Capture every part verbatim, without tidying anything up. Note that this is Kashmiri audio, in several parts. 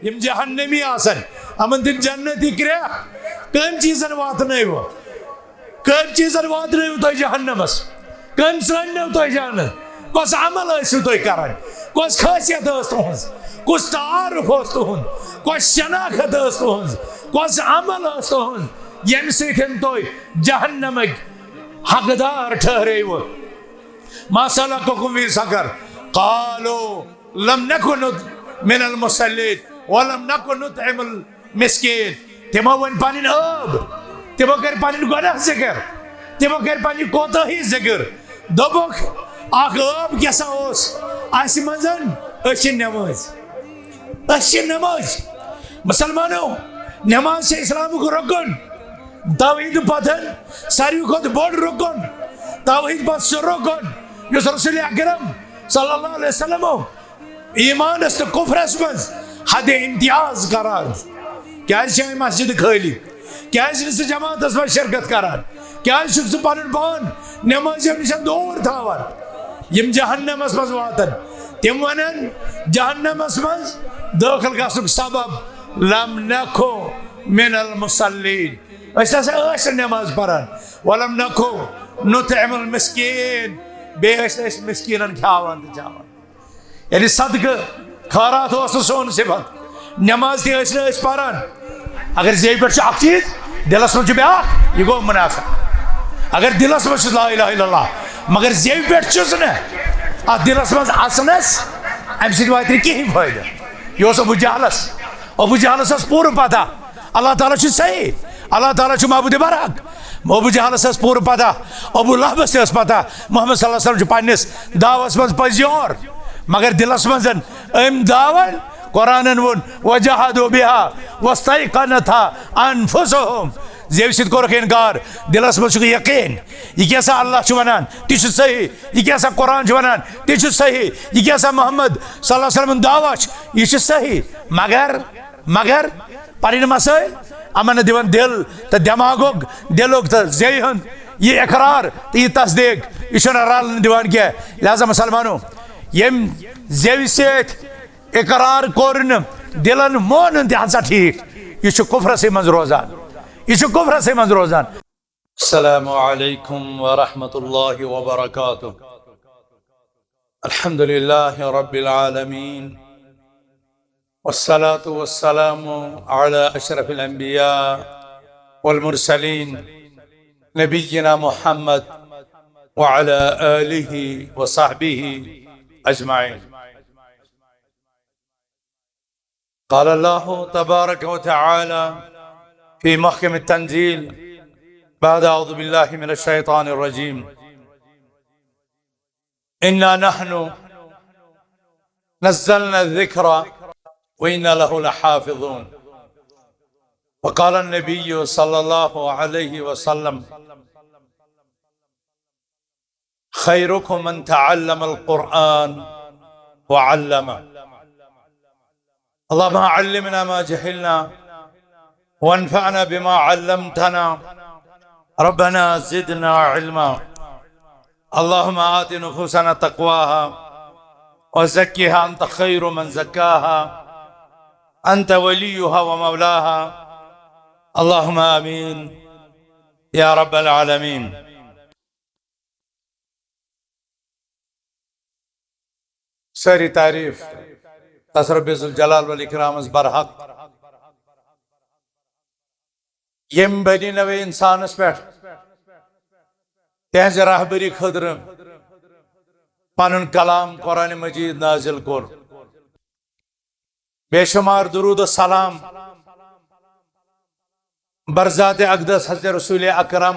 یِم جہنمی آسن، یِمن دِن جنتی کرٛیکھ۔ کٔمۍ چیٖزن واتنٲوٕ؟ کٔمۍ چیٖزن واتنٲوٕ تۄہہِ جہنمس؟ کٔمۍ ژٲنٛڈنٲو تۄہہِ جہنم؟ کۄس عمل ٲسِو تُہۍ کران؟ کۄس خٲصیت ٲس تُہنٛز؟ کُس تعارُف اوس تُہنٛد؟ کۄس شناخت ٲس تُہنٛز؟ کۄس عمل ٲس تُہنٛز، ییٚمہِ سۭتۍ تُہۍ جہنمٕکۍ حقدار ٹھہرٲوٕ؟ ما سلککم فی سقر؟ قالوا لم نکن من المصلین ولم نکن نطعم المسکین۔ تِمو ؤنۍ پنٕنۍ عٲب، تِمو کٔرۍ پنٕنۍ گۄناہ ذِکر، تِمو کٔرۍ پنٕنۍ کوتٲہی ذِکر۔ دوٚپُکھ، اکھ عٲب کیٛاہ سا اوس اَسہِ منٛز؟ أسۍ چھِ نٮ۪مٲزۍ، أسۍ چھِ نٮ۪مٲزۍ۔ مُسلمانو، نٮ۪ماز چھِ اِسلامُک رُکُن، توحیٖد پتہٕ ساروی کھۄتہٕ بوٚڑ رُکُن، توحیٖد پتہٕ سُہ رُکُن یُس رسول اکرم صلی اللہ علیہ وسلمو ایمانس تہٕ کفرس منٛز حد امتیاز کران۔ کیازِ چھِ مسجد خٲلی؟ کیازِ چھُنہٕ سُہ جماعتس منٛز شرکت کران؟ کیازِ چھُکھ ژٕ پنُن پان نمازیو نِش دوٗر تھاوان؟ یِم جہنمس منٛز واتن، تِم ونن جہنمس منٛز دٲخل گژھنُک سبب، لم نکو من المصلین، أسۍ نسا ٲسۍ نہٕ نماز پران، ولم نکو نطعم المسکین، بیٚیہِ ٲسۍ نہٕ أسۍ مسکیٖنن کھیاوان تہٕ چاوان۔ یعنی صدقہٕ خٲرات اوس نہٕ سون صفت۔ نماز تہِ ٲسۍ نہٕ أسۍ پران۔ اگر زیوِ پٮ۪ٹھ چھُ اکھ چیٖز، دِلس منٛز چھُ بیٛاکھ، یہِ گوٚو منافق۔ اگر دِلس منٛز چھُ لا الہ الا اللہ، مگر زیوِ پٮ۪ٹھ چھُس نہٕ، اتھ دِلس منٛز اژنس، امہِ سۭتۍ واتہِ نہٕ کِہیٖنۍ فٲیدٕ۔ یہِ اوس ابو جہلس۔ ابو جہلس ٲس پوٗرٕ پتہ اللہ تعالیٰ چھُ صحیح، اللہ تعالیٰ چھُ معبود برحق۔ ابو جہلس ٲس پوٗرٕ پتہ، ابو لہبس تہِ ٲس پتہ، محمد صلی اللہ علیہ وسلم چھُ پننِس دعوس منٛز پٔزۍ یور، مگر دِلس منٛز أمۍ دعون، قرآنن ووٚن، "وجحدوا بها واستيقنتها انفسهم"، زیوِ سۭتۍ کوٚرُکھ انکار، دِلس منٛز چھُکھ یقین، یہِ کیٛاہ سا اللہ چھُ ونان، تہِ چھُ صحیح، یہِ کیٛاہ سا قرآن چھُ ونان، تہِ چھُ صحیح، یہِ کیٛاہ سا محمد صلی اللہ علیہ وسلمن دعویٰ چھُ، یہِ چھُ صحیح، مگر مگر پنٕنۍ مسٲیل یِمن نہٕ دِوان دِل تہٕ دٮ۪ماغُک، دِلُک تہٕ زیوِ ہُنٛد یہِ اقرار تہٕ یہِ تصدیق، یہِ چھُنہٕ رلنہٕ دِوان کینٛہہ۔ لہذا مسلمانو، ییٚمۍ زیوِ سۭتۍ اقرار کوٚر نہٕ، دِلن مون نہٕ، تہِ ہسا ٹھیٖک، یہِ چھُ کفرسٕے منٛز روزان، یہِ چھُ کفرسٕے منٛز روزان۔ السلام عليكم ورحمة الله وبركاته. الحمد لله رب العالمين، والصلاة والسلام على أشرف الأنبياء والمرسلين، نبينا محمد وعلى آله وصحبه أجمعين. قال الله تبارك وتعالى في محكم التنزيل بعد أعوذ بالله من الشيطان الرجيم: إنا نحن نزلنا الذكر وإنا له لحافظون. وقال النبي صلى الله عليه وسلم: خيركم من تعلم القرآن وعلمه. اللهم علمنا ما جهلنا وانفعنا بما علمتنا. ربنا زدنا علما. اللهم آت نفوسنا تقواها وزكها أنت خير من زكاها أنت وليها ومولاها. اللهم آمين يا رب العالمين. سٲری تعریٖف تس رب ذوالجلال والاکرامس برحق، ییٚمۍ بنی نوے انسانس پٮ۪ٹھ تہنٛزِ رہبری خٲطرٕ پنُن کلام قرآن مجید نازل کوٚر۔ بے شمار درود و سلام برذات اقدس حضرت رسول اکرم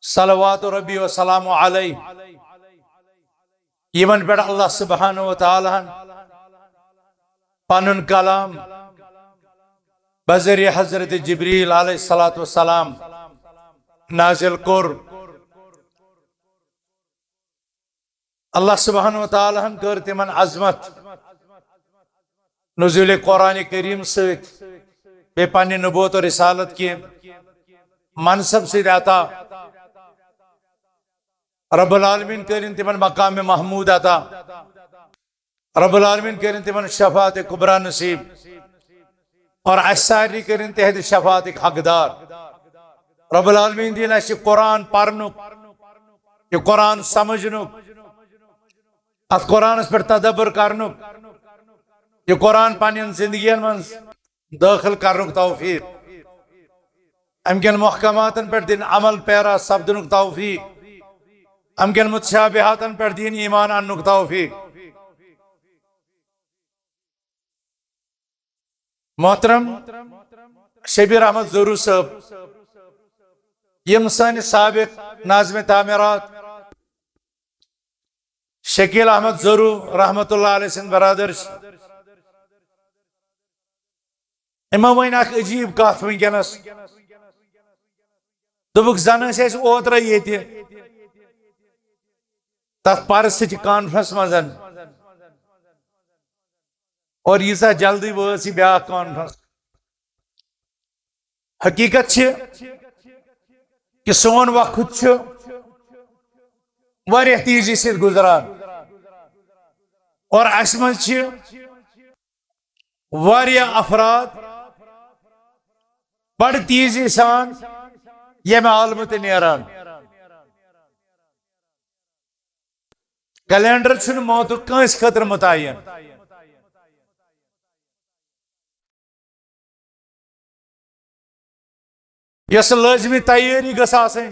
صلوات ربی و سلام علیہ، یمن پٮ۪ٹھ اللہ سبحانہ و تعالیٰ ہن پنُن کلام بذریعہ حضرت جبریل علیہ الصلوۃ والسلام نازل کوٚر۔ اللہ سبحانہ و تعالیٰ ہن کٔر تِمن عظمت نزول قرآن کریم سۭتۍ، بیٚیہِ پننہِ نبوت و رسالت کہِ منصب سۭتۍ عطا۔ رب العالمین کٔرِن تِمن مقام محمود عطا۔ رب العالمین کٔرِن تِمن شفاعت کبریٰ نصیب اور اسہِ سارنٕے کٔرِن تِہنٛدِ شفاعتٕکۍ حقدار۔ رب العالمین دِیِن اسہِ یہِ قرآن پرنُک، یہِ قرآن سمجھنُک، اتھ قرآنس پٮ۪ٹھ تدبر کرنُک، یہِ قرآن پننٮ۪ن زندگین منٛز دٲخل کرنُک توفیق، امہِ کٮ۪ن محکماتن پٮ۪ٹھ دِن عمل پیرا سپدنُک توفیق، امہِ کٮ۪ن متشابہاتن پٮ۪ٹھ دِن ایمان اننُک توفیق۔ محترم شبیر احمد زورو صٲب، یِم سٲنۍ سابق ناظم تعمیرات شکیل احمد زورو رحمت اللہ علیہ سٕنٛدۍ برادر چھِ، یِمو ؤنۍ اکھ عجیب کتھ وٕنکیٚنس۔ دوٚپُکھ، زن ٲسۍ أسۍ اوترے ییٚتہِ تتھ پرس سۭتۍ کانفرنس منٛز، اور ییٖژاہ جلدی وٲژ یہِ بیٛاکھ کانفرنس۔ حقیقت چھِ کہِ سون وقت چھُ واریاہ تیزی سۭتۍ گُزران، اور اسہِ منٛز چھِ واریاہ افراد بڑٕ تیزی سان ییٚمہِ عالمہٕ تہِ نیران۔ کیلنڈر چھُنہٕ موتُک کٲنٛسہِ خٲطرٕ متعین۔ یۄس لٲزمی تیٲری گٔژھ آسٕنۍ،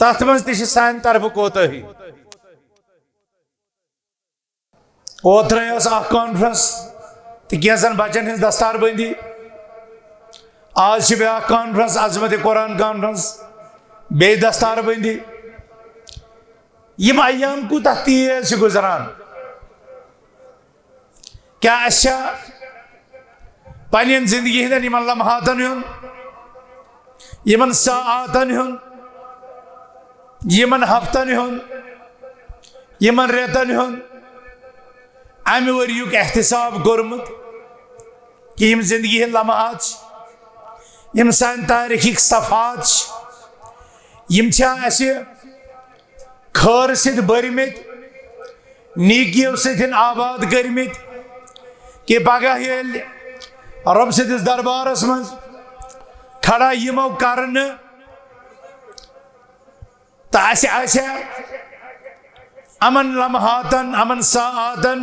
تتھ منٛز تہِ چھِ سانہِ طرفہٕ کوتٲہی۔ اوترے ٲس اکھ کانفرنس تہٕ کینٛژن بچن ہٕنٛز دستار بندی، آز چھِ بیٛاکھ کانفرنس، عظمت قرآن کانفرنس، بیٚیہِ دستار بندی۔ یِم ایام کوٗتاہ تیز چھِ گُزران۔ کیٛاہ اَسہِ چھا پننٮ۪ن زندگی ہٕنٛدٮ۪ن یِمن لمحاتن ہُنٛد، یِمن ساعاتن ہُنٛد، یِمن ہفتن ہُنٛد، یِمن رٮ۪تن ہُنٛد، امہِ ؤریُک احتساب کوٚرمُت کہِ یِم زندگی ہٕنٛدۍ لمحات چھِ، یِم سانہِ تاریخٕکۍ صفحات چھِ، یِم چھا اَسہِ خٲر سۭتۍ بٔرمٕتۍ، نیکیو سۭتۍ آباد کٔرمٕتۍ، کہِ پگاہ ییٚلہِ رۄب سٕنٛدِس دربارس منٛز کھڑا یِمو کرنہٕ، تہٕ اَسہِ آسہِ یِمن لمحاتن، یِمن ساعاتن،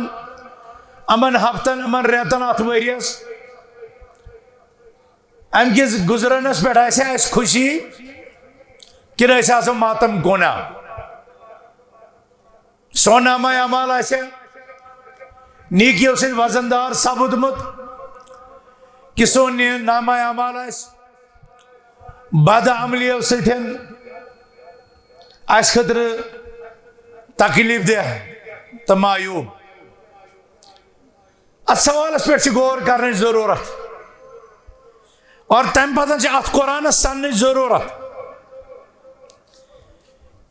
یِمن ہفتن، یِمن رٮ۪تن، اتھ ؤریس امہِ کِس گُزرنس پٮ۪ٹھ آسہِ اَسہِ خوشی کِنہٕ أسۍ آسو ماتم گونا؟ سون نامہ اعمال آسہِ نیکیو سۭتۍ وزن دار سپُدمُت، کہِ سون یہِ نامہ اعمال آسہِ بد عملیو سۭتۍ اَسہِ خٲطرٕ تکلیف دہ تہٕ معیوب؟ اتھ سوالس پٮ۪ٹھ چھِ غور کرنٕچ ضروٗرت، اور تمہِ پتہٕ چھِ اتھ قرآنس سننٕچ ضروٗرت،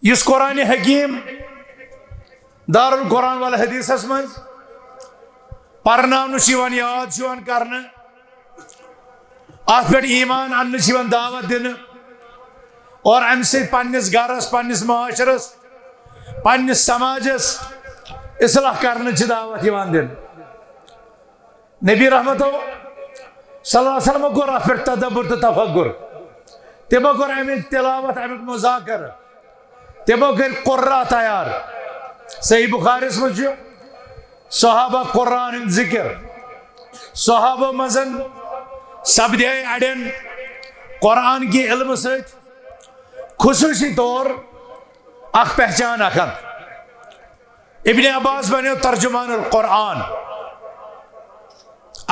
یُس قرآن حکیم دارالقرآن والحدیثس منٛز پرناونہٕ چھُ یِوان، یاد چھُ یِوان کرنہٕ، اتھ پٮ۪ٹھ ایمان اننہٕ چھِ یِوان دعوت دِنہٕ، اور امہِ سۭتۍ پننِس گرس، پننِس معاشرس، پننِس سماجس اصلاح کرنہٕ چھِ دعوت یِوان دِنہٕ۔ نبی رحمتو صلی اللہ علیہ وسلم کوٚر اتھ پٮ۪ٹھ تدبر تہٕ تفکر۔ تِمو کوٚر امِچ تلاوت، امیُک مذاکرٕ۔ تِمو کٔرۍ قرہ تیار۔ صحیح بخاریس منٛز چھُ صحابہ قرآن ہُنٛد ذکر۔ صحابہ منٛز سپدے اڑٮ۪ن قرآن کہِ علمہٕ سۭتۍ خصوصی طور اکھ پہچان اکھ۔ ابن عباس بنیو ترجمان القرآن۔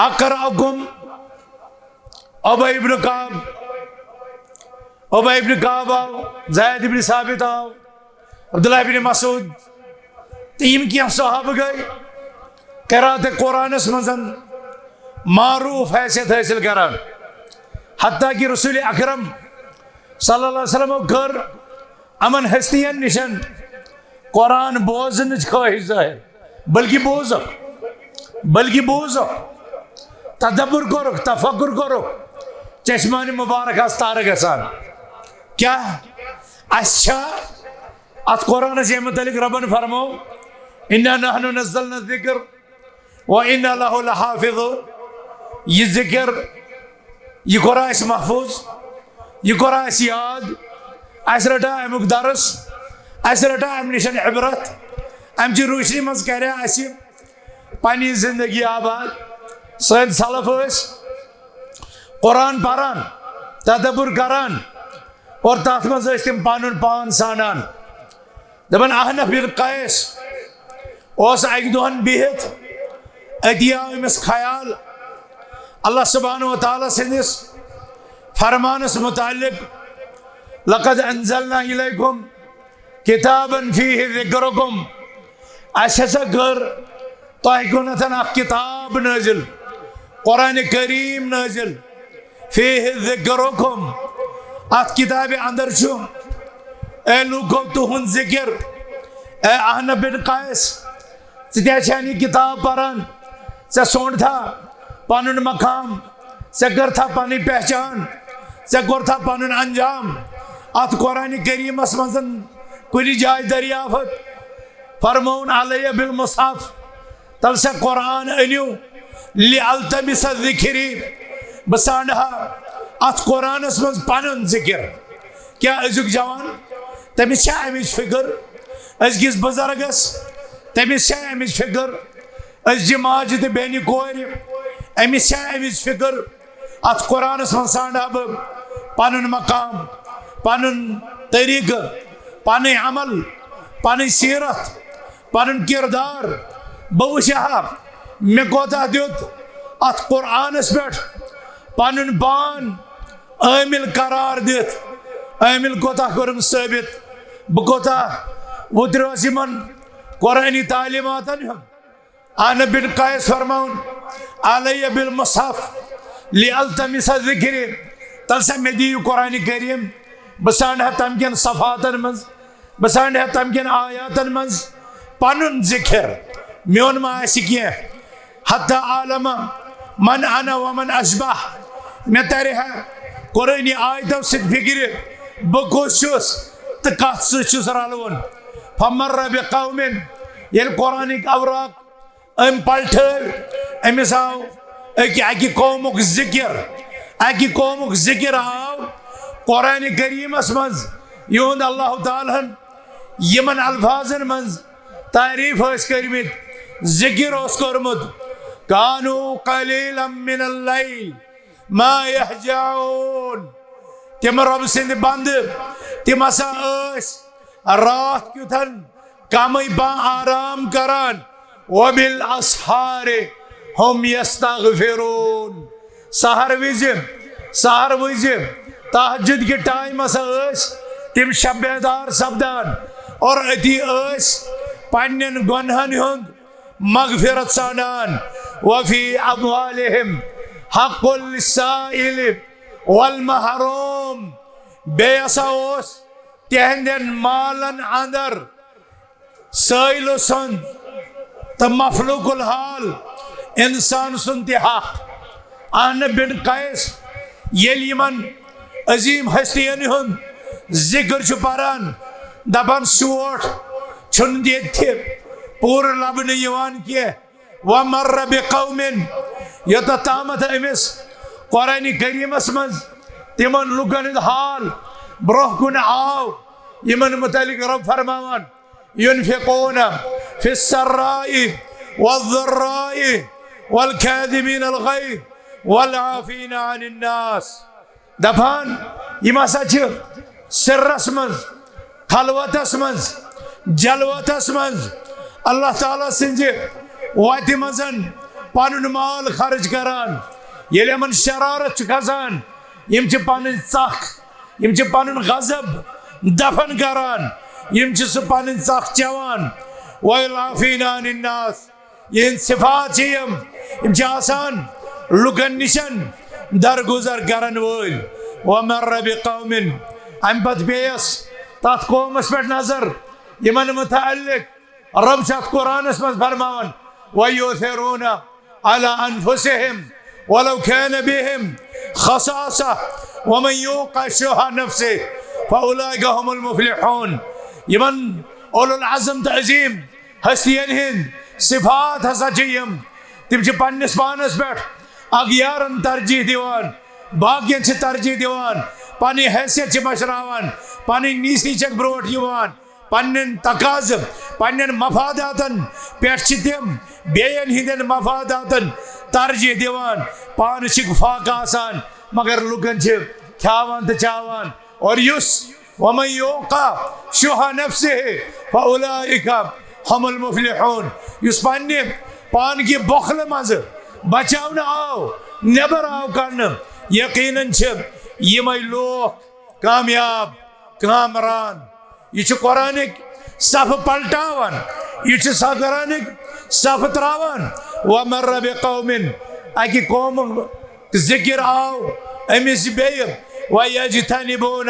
اقرأکم ابی ابن کعب، ابی ابن کعب آو، زید ابن ثابت آو، عبداللہ ابن مسعود، تہٕ یِم کینٛہہ صحابہٕ گٔے قرات قرآنس منٛز معروف حیثیت حٲصِل کران۔ حتیٰ کہ رسول اکرم صلی اللہ علیہ وسلم کٔر یِمن ہستین نِشن قرآن بوزنٕچ خواہش ظٲہر، بلکہ بوزکھ، بلکہ بوزکھ، تدبر کوٚرُکھ، تفکر کوٚرُکھ، چشمان مبارک آسہٕ تارٕ گژھان۔ کیٛاہ اَسہِ چھا اتھ قرآنس ییٚمہِ متعلق ربن فرمو، انا نحن نزلنا الذکر و انا لہ لحافظون۔ یہ ذکر، یہ کوٚر اسہِ محفوظ، یہ کوٚر اسہِ یاد، اسہِ رٹا امیُک درس، اسہِ رٹا امہِ نِش عبرت، امہِ چہِ روشنی منٛز کریا اسہِ پننہِ زندگی آباد۔ سٲنۍ سلف ٲسۍ قرآن پران، تدبر کران، اور تتھ منٛز ٲسۍ تِم پنُن پان سانان۔ دپان، احنف بن قیس اوس اکہِ دۄہن بِہِتھ، أتی آو أمِس خیال اللہ سبحانہ و تعالیٰ سٕنٛدِس فرمانس متعلق، لقد انزلنا الیکم کتابا فیہ ذکرکم۔ اسہِ ہسا کٔر تۄہہِ کُنتھ اکھ کتاب نٲزِل، قرآن کریم نٲزِل، فیہ ذکرکم، اتھ کتابہِ اندر چھُ، اے لوٗکو، تُہُنٛد ذکر۔ اے احنف بن قیس، ژٕ تہِ چھَکھ یہِ کتاب پران، ژےٚ ژھونڈتھا پنُن مقام، ژےٚ کٔرتھا پنٕنۍ پہچان، ژےٚ کوٚرتھا پنُن انجام اتھ قرآن کریمس منٛز کُنہِ جایہِ دریافت؟ فرمووُن، علیہ بالمصحف، تل سا قرآن أنِو، لِأَلْتَمِسَ ذِكْرِي، بہٕ ژھانڈٕ ہا اتھ قرآنس منٛز پنُن ذکر۔ کیا أزیُک جوان، تٔمِس چھا امِچ فکر؟ أزکِس بزرگس، تٔمِس چھا امِچ فکر؟ أزچہِ ماجہِ تہٕ بیٚنہِ کورِ، أمِس چھا امِچ فکر؟ اتھ قرآنس منٛز ژھانڈٕ ہا بہٕ پنُن مقام، پنُن طریقہٕ، پنٕنۍ عمل، پنٕنۍ سیرت، پنُن کردار۔ بہٕ وٕچھِ ہا مےٚ کوتاہ دیُت اتھ قرآنس پٮ۪ٹھ پنُن پان عامل قرار دِتھ، عامل کوتاہ کوٚرُم ثٲبت، بہٕ کوتاہ وُتریوس یِمن قرآنی تعلیماتن ہُنٛد۔ احنف بن قیس فرماوُن، علیہ بالمصحف لِأَلْتَمِسَ ذِكْرِي، تل سا مےٚ دِیِو قرآن کریم، بہٕ ژھانڈٕ ہا تمہِ کٮ۪ن صفحاتن منٛز، بہٕ ژھانڈٕ ہا تمہِ کٮ۪ن آیاتن منٛز پنُن ذکر، میون ما آسہِ کینٛہہ۔ حتیٰ اعلم من انا ومن اشبہ، مےٚ ترِ ہا قرآنی آیتو سۭتۍ فکرِ، بہٕ کُس چھُس تہٕ کتھ سۭتۍ چھُس رلوُن۔ فمر بقوم، ییٚلہِ قرآنٕکۍ اوراق أمۍ پلٹھٲوۍ، أمِس آو أکہِ، اَکہِ قومُک ذِکِر، اَکہِ قومُک ذِکِر آو قرآنِ کریٖمَس منٛز، یِہُنٛد اللہ تعالیٰ ہَن یِمَن الفاظَن منٛز تعریٖف ٲسۍ کٔرمٕتۍ، ذِکِر اوس کوٚرمُت، "کانوا قلیلا من اللیل ما یہجعون"، تِم رۄبہٕ سٕنٛدِ بنٛدٕ، تِم ہسا ٲسۍ راتھ کیُتھن کمٕے پہن آرام کران۔ وبالاسحار هم یستغفرون۔ سحر وِزِ، سحر وِزِ، تہجد کہِ ٹائم ہسا ٲسۍ تِم شب بیدار سپدان اور أتی ٲسۍ پننٮ۪ن گۄنہن ہُنٛد مغفرت ژھانڈان۔ وفی اموالہم حق للسائل والمحروم۔ بیٚیہِ ہسا اوس تِہنٛدٮ۪ن مالن اندر سٲیلہٕ سُنٛد تہٕ مفلوق الحال انسان سُنٛد تہِ حق۔ احنف بن قیس ییٚلہِ یِمن عظیم ہستین ہُنٛد ذکر چھُ پران، دپان، شوٹھ چھُنہٕ ییٚتہِ پوٗرٕ لبنہٕ یِوان کینٛہہ۔ ومر بقوم، یوٚتتھ تامتھ أمِس قرآن کریٖمس منٛز تِمن لُکن ہُنٛد حال برونٛہہ کُن آو، یِمن متعلق رب فرماوان، ينفقون في السراء والضراء والكاظمين الغيظ والعافين عن الناس۔ دپان، یِم ہسا چھِ سرس منٛز، خلوتس منٛز، جلوتس منٛز اللہ تعالیٰ سٕنٛزِ وتہِ منٛز پنُن مال خرٕچ کران۔ ییٚلہِ یِمن شرارت چھُ کھسان، یِم چھِ پنٕنۍ ژکھ، یِم چھِ پنُن غضب دفن کران، یِم چھِ سُہ پنٕنۍ ژکھ چٮ۪وان۔ والعافین عن الناس، یِہنٛدۍ صفات چھِ یِم، یِم چھِ آسان لُکن نِشن درگُزر کرن وٲلۍ۔ ومر بقوم، امہِ پتہٕ پیٚیس تتھ قومس پٮ۪ٹھ نظر یِمن متعلق رب چھُ اتھ قرآنس منٛز فرماوان، ویؤثرون علی انفسہم ولو کان بہم خصاصہ ومن یوق شح نفسہ فاولئک هم المفلحون۔ یِمن اولو العزم تہٕ عظیم ہستین ہند صفات ہسا چھِ یِم، تِم چھِ پننِس پانس پٮ۪ٹھ اغیارن ترجیح دِوان، باقین چھِ ترجیح دِوان، پنٕنۍ حیثیت چھِ مشراوان، پنٕنۍ نیستی چھکھ برونٛٹھ یِوان، پننٮ۪ن تقاضہٕ، پننٮ۪ن مفاداتن پٮ۪ٹھ چھِ تِم بیٚین ہٕنٛدٮ۪ن مفاداتن ترجیح دِوان۔ پانہٕ چھِکھ فاقہٕ آسان، مگر لُکن چھِ کھیاوان تہٕ چاوان۔ اور یُس ومن یوق شح نفسہ فاولئک هم المفلحون، یُس پننہِ پان کہِ بۄخلہٕ منٛزٕ بچاونہٕ آو، نٮ۪بر آو کڑنہٕ، یقیناً چھِ یِمے لوٗکھ کامیاب، کامران۔ یہِ چھُ قرآنٕکۍ صفہٕ پلٹاوان، یہِ چھُ سا قرآنٕکۍ صفہٕ تراوان۔ ومر بقوم، اکہِ قومُک ذکر آو أمِس بیٚیہِ، وَيَجْتَنِبُونَ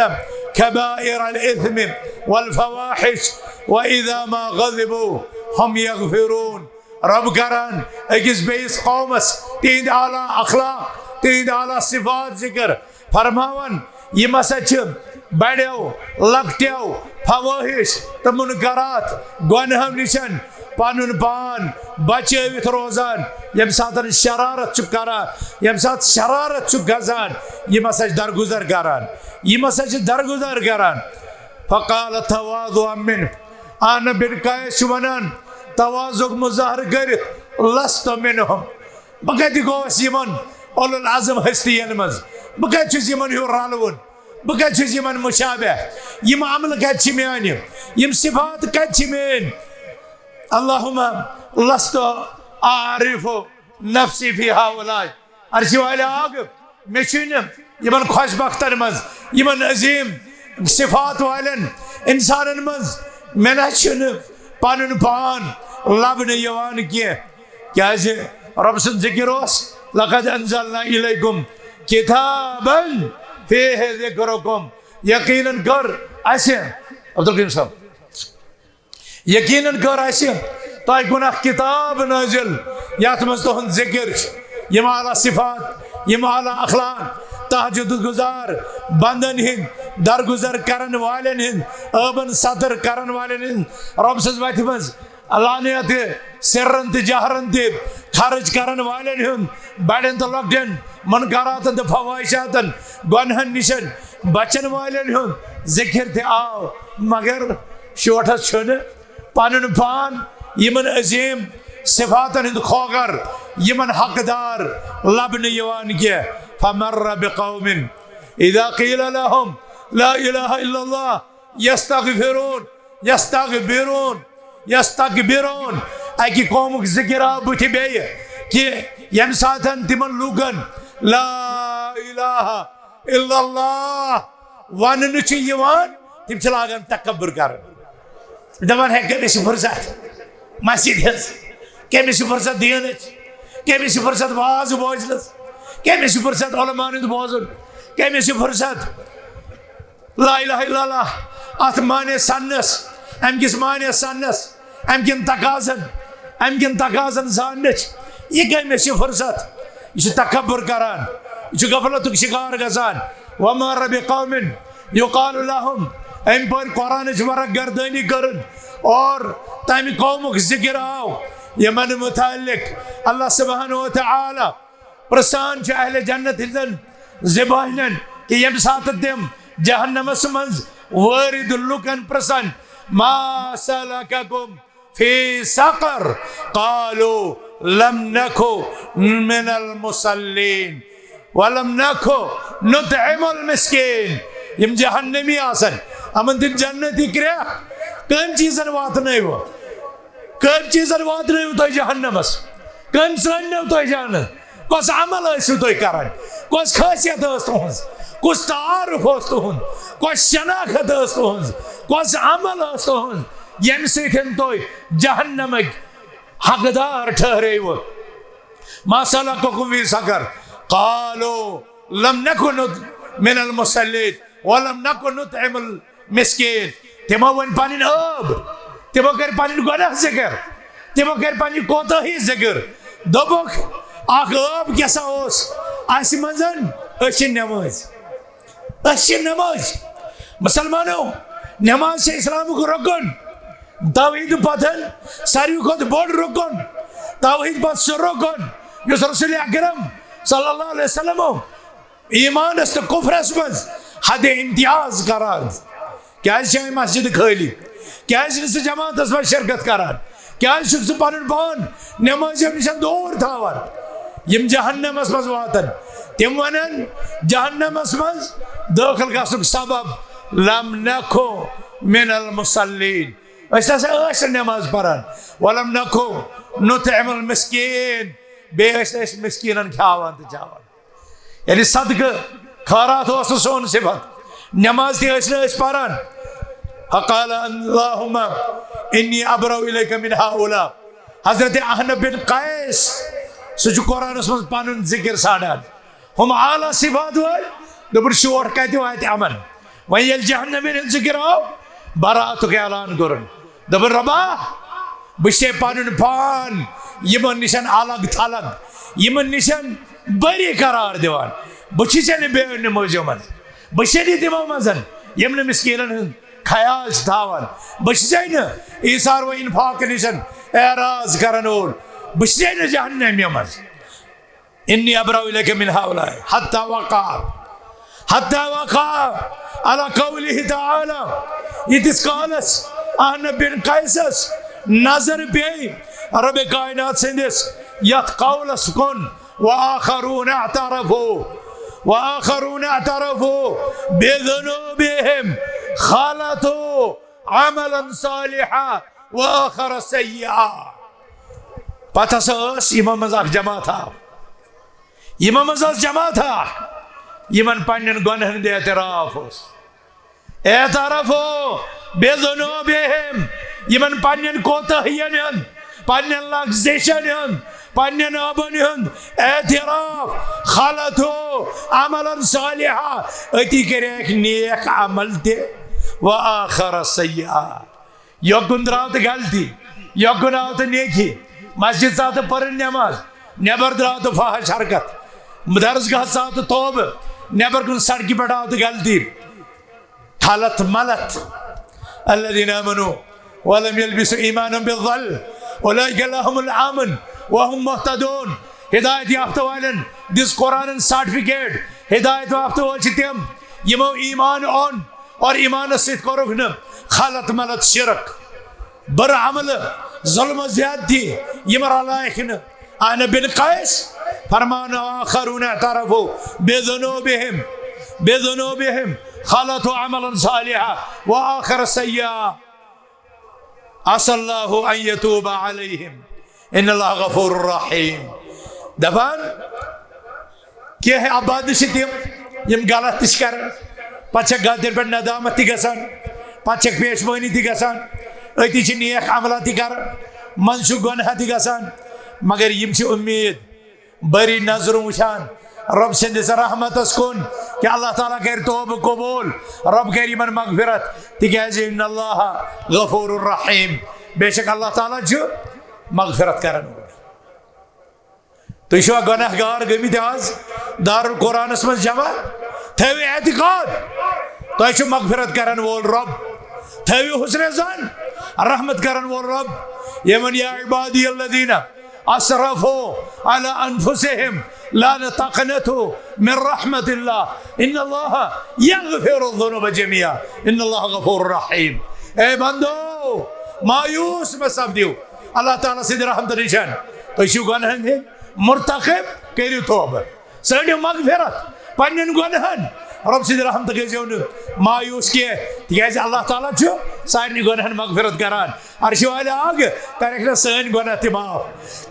كَبَائِرَ الْإِثْمِ وَالْفَوَاحِشَ وَإِذَا مَا غَضِبُوا هُمْ يَغْفِرُونَ۔ رب کران أکِس بیٚیِس قومس تِہنٛدۍ اعلیٰ اخلاق، تِہنٛدۍ اعلیٰ صفات ذکر، فرماوان، یِم ہسا چھِ بڑیو، لۄکٹیو، فوٲحِش تہٕ منکرات، گۄنہو نِشن پنُن پان بچٲوِتھ روزان، ییٚمہِ ساتہٕ شرارت چھُ کران، ییٚمہِ ساتہٕ شرارت چھُ گژھان، یِم ہسا چھِ درگُزر کران، یِم ہسا چھِ درگُزر کران۔ فقال تواضعا منه، اہن بن قیس چھُ ونان، تواضعُک مظاہرٕ کٔرِتھ، لست منهم، بہٕ کتہِ گوس یِمن اولو العزم ہستین منٛز؟ بہٕ کتہِ چھُس یِمن ہیوٗ رلوُن؟ بہٕ کتہِ چھُس یِمن مشابہ؟ یِم عملہٕ کتہِ چھِ میانہِ؟ یِم صفات کتہِ چھِ میٲنۍ؟ اللہم لست اعرف نفسی فی ہؤلاء۔ عرشہِ والے آگ، مےٚ چھُنہٕ یِمن خۄش بختن منٛز، یِمن عظیٖم صفات والٮ۪ن انسانن منٛز، مےٚ نہ چھُنہٕ پنُن پان لبنہٕ یِوان کینٛہہ۔ کیازِ رۄب سُنٛد ذِکِر اوس، "لقد انزلنا الیکم کتابا فیہ ذکرکم"۔ یقیناً کٔر اَسہِ، عبدالکریم صٲب، یقیناً کٔر اَسہِ تۄہہِ کُن اکھ کتاب نٲزِل، یتھ منٛز تُہُنٛد ذِکِر چھُ، یِم اعلیٰ صفات، یِم اعلیٰ اخلاق، تہجد گزار بندن ہٕنٛدۍ، درگزر کرن والٮ۪ن ہٕنٛدۍ، عٲبن ستر کرن والٮ۪ن ہٕنٛدۍ، رۄب سٕنٛز وتہِ منٛز علانیت، سرن تہٕ جہرن تہِ خرچ کرن والٮ۪ن ہُنٛد، بڑٮ۪ن تہٕ لۄکٹٮ۪ن، منکراتن تہٕ فوٲحِشاتن، گۄنہن نِشن بچن والٮ۪ن ہُنٛد ذِکِر تہِ آو، مگر شوٹھس چھُنہٕ پنُن پان یِمن عظیٖم صفاتن ہُنٛد خوگر، یِمن حقدار لبنہٕ یِوان کینٛہہ۔ فمر بقوم اذا قیل لهم لا الہ الا اللہ یستغفرون، یستغفرون، یستغفرون۔ اکہِ قومُک ذِکِر آو بٕتھِ بیٚیہِ کہِ ییٚمہِ ساتَن تِمن لوٗکن لا الہ الا اللہ وننہٕ چھُ یِوان، تِم چھِ لاگان تکبر کرُن۔ دپان، ہے، کٔمِس چھِ فرصت مسجد ہٕنٛز؟ کٔمِس چھِ فرصت دیٖنٕچ؟ کٔمِس چھِ فرصت واز بوزنس؟ کٔمِس چھِ فرصت علماء ہُنٛد بوزُن؟ کٔمِس چھِ فرصت لا الہ الا اللہ، اتھ معنی سنس، امہِ کِس معنی سنس، امہِ کِن تقاضن، امہِ کِن تقاضن زاننٕچ، یہِ کٔمِس چھِ فرصت؟ یہِ چھُ تکبر کران، یہِ چھُ غفلتُک شکار گژھان۔ ومر بقوم یقال لهم، امہِ پٔر قرآنٕچ ورق گردٲنی کٔرٕن اور تمہِ قومُک ذِکِر آو، یِمن متعلق اللہ سبحانہ و تعالیٰ پرژھان چھُ اہل جنت ہٕنٛدٮ۪ن زبٲنٮ۪ن کہِ ییٚمہِ ساتہٕ تِم جہنمس منٛز وٲرِد لُکن پرژھن، ما سلککم فی سقر؟ قالوا لم نک من المصلین ولم نک نطعم المسکین۔ یِم جہنمی آسن، یِمن دِن جنتی کرٛیکھ۔ کٔمۍ چیٖزن واتنٲوٕ؟ کٔمۍ چیٖزن واتنٲوٕ تۄہہِ جہنمس؟ کٔمۍ ژٲنۍ نو تۄہہِ جہنم؟ کۄس عمل ٲسِو تُہۍ کران؟ کۄس خٲصیت ٲس تُہنٛز؟ کُس تعارُف اوس تُہنٛد؟ کۄس شناخت ٲس تُہنٛز؟ کۄس عمل ٲس تُہنٛز، ییٚمہِ سۭتۍ تُہۍ جہنمٕکۍ حقدار ٹھہرٲوٕ؟ ما سلککم فی سقر؟ قالوا لم نکن من المصلین ولم نکن نطعم المسکین۔ تِمو ؤنۍ پنٕنۍ عٲب، تِمو کٔرۍ پنٕنۍ گۄناہ ذِکر، تِمو کٔرۍ پنٕنۍ کوتٲہی ذِکر۔ دوٚپُکھ، اکھ عٲب کیٛاہ سا اوس اَسہِ منٛز؟ أسۍ چھِ نٮ۪مٲزۍ، أسۍ چھِ نٮ۪مٲزۍ۔ مُسلمانو، نٮ۪ماز چھِ اِسلامُک رُکُن۔ توحید پتہٕ ساروی کھۄتہٕ بوٚڑ رُکُن، توحید پتہٕ سُہ رُکُن یُس رسول اکرم صلی اللہ علیہ وسلم ایمانس تہٕ کفرس منٛز حد امتیاز قرار۔ کیازِ چھِ مسجد خٲلی؟ کیازِ چھُنہٕ ژٕ جماعتس منٛز شرکت کران؟ کیازِ چھُکھ ژٕ پنُن پان نمازیو نِش دوٗر تھاوان؟ یِم جہنمس منٛز واتن، تِم ونن جہنمس منٛز دٲخل گژھنُک سبب، "لم نکو من المصلین"، أسۍ نہ سا ٲسۍ نہٕ نماز پران، "ولم نکو نطعم المسکین"، بیٚیہِ ٲسۍ نہٕ أسۍ مسکیٖنن کھیاوان تہٕ چاوان۔ یعنی صدقہٕ خٲرات اوس نہٕ سون صفت، نماز تہِ ٲسۍ نہٕ أسۍ پران۔ فقال اللہم انی ابرأ الیک من ہؤلاء۔ حضرت احنف بن قیس، سُہ چھُ قرآنس منٛز پنُن ذکر ساڑان۔ ہُم اعلیٰ صفات وٲلۍ، دوٚپُن، شوٹھ کتہِ واتہِ یِمن؟ وۄنۍ ییٚلہِ جہنمین ہُنٛد ذکر آو، براتُک اعلان کوٚرُن۔ دوٚپُن، "رۄبا، بہٕ چھُسے پنُن پان یِمن نِش الگ تھلگ، یِمن نِش بری قرار دِوان۔ بہٕ چھُسے نہٕ بے نمٲزیو منٛز، بہٕ چھُسے نہٕ تِمو منٛز یِم نہٕ مسکیٖنن ہُنٛد خیال چھِ تھاوان، بہٕ چھُسے نہٕ ایثار و انفاق نِش اعراض کرن وول، بہٕ چھُسے نہٕ جہنمیو منٛز۔ انی ابرأ الیک من ہؤلاء"، حتی وقع، حتی وقع علی قولہ تعالی، ییٖتِس کالس احنف بن قیسس نظر پیٚیہِ رب کائنات سٕنٛدِس یتھ قولس کُن، "وآخرون اعترفوا، وآخرون اعترفوا بذنوبهم خلطوا عملا صالحا وآخر سیئا"۔ پتہٕ ہسا ٲس یِمو منٛز اکھ جماعت اکھ، یِمو منٛز ٲس جماعت اکھ، یِمن پننٮ۪ن گۄنہن ہُنٛد اعتراف اوس۔ اعترفوا بذنوبهم، یِمن پننٮ۪ن کوتاہین ہُنٛد، پننٮ۪ن لغزشن ہُنٛد، پننٮ۪ن عٲبن ہُنٛد اعتراف۔ خلطوا عملا صالحا، أتی کریکھ نیک عمل تہِ۔ وآخر سیئا، یوکُن درٛاو تہٕ غلطی، یوکُن آو تہٕ نیکی۔ مسجد ژاو تہٕ پٔرٕن نٮ۪ماز، نٮ۪بر درٛاو تہٕ فحش حرکت۔ درسگاہ ژاو تہٕ توبہٕ، نٮ۪بر کُن سڑکہِ پٮ۪ٹھ آو تہٕ غلطی۔ خلط ملط الذين آمنوا ولم يلبسوا إيمانهم بظلم أولئك لهم الأمن وهم مهتدون۔ ہدایت یافتہٕ والٮ۪ن دِژ قرآنن سرٹیفکیٹ۔ ہدایت یافتہٕ وٲلۍ چھِ تِم یِمو ایمان اوٚن اور ایمانس سۭتۍ کوٚرُکھ نہٕ خلط ملط، شرک، بُرٕ عملہٕ، ظلم و زیادتی، یِم رلٲیکھ نہٕ۔ احنف بن قیس فرمان، "آخرون اعترفوا بذنوبهم، بذنوبهم خلطوا عملا صالحا وآخر سیئا۔ عسى الله أن يتوب عليهم، إن الله غفور رحيم۔" دپان، کینٛہہ عبادت چھِ تِم، یِم غلط تہِ چھِ کران، پتہٕ چھکھ غلطین پٮ۪ٹھ ندامت تہِ گژھان، پتہٕ چھکھ پیشوٲنی تہِ گژھان، أتی چھِ نیک عملہ تہِ کران، منٛزٕ چھُ گۄناہ تہِ گژھان، مگر یِم چھِ اُمید بری نظروں وٕچھان رۄب سٕنٛدِس رحمتس کُن، کہِ اللہ تعالیٰ کرِ توبہٕ قبوٗل، رۄب کرِ یِمن مغفرت، تِکیازِ ان اللہ غفور رحیم، بے شک اللہ تعالیٰ چھُ مغفرت کرن وول۔ تُہۍ چھِوا گۄناہ گار گٔمٕتۍ آز دارالقرآنس منٛز جمع؟ تھٲیِو اعتقاد، تۄہہِ چھُ مغفرت کرن وول رۄب۔ تھٲیِو حسن ظن، رحمت کرن وول رۄب۔ یِمن یا عبادی الذین اسرفوا علی انفسہم لا تقنطوا من رحمت اللہ ان اللہ یغفر الذنوب جمیعا ان اللہ غفور رحیم۔ اے بندو، مایوس مہ سپدِو اللہ تعالیٰ سٕنٛدِ رحمتہٕ نِش۔ تُہۍ چھِو گۄناہن ہٕنٛدۍ مرتکب، کٔرِو توبہٕ، ژھٲنٛڈِو مغفرت پننٮ۪ن گۄناہن۔ رۄب سٕنٛدِ رحمتہٕ گٔژھۍزیو نہٕ مایوس کینٛہہ، تِکیازِ اللہ تعالیٰ چھُ سارنٕے گۄناہن مغفرت کران۔ عرشہِ والہِ آگہٕ کرکھ نہ سٲنۍ گۄناہ تہِ معاف،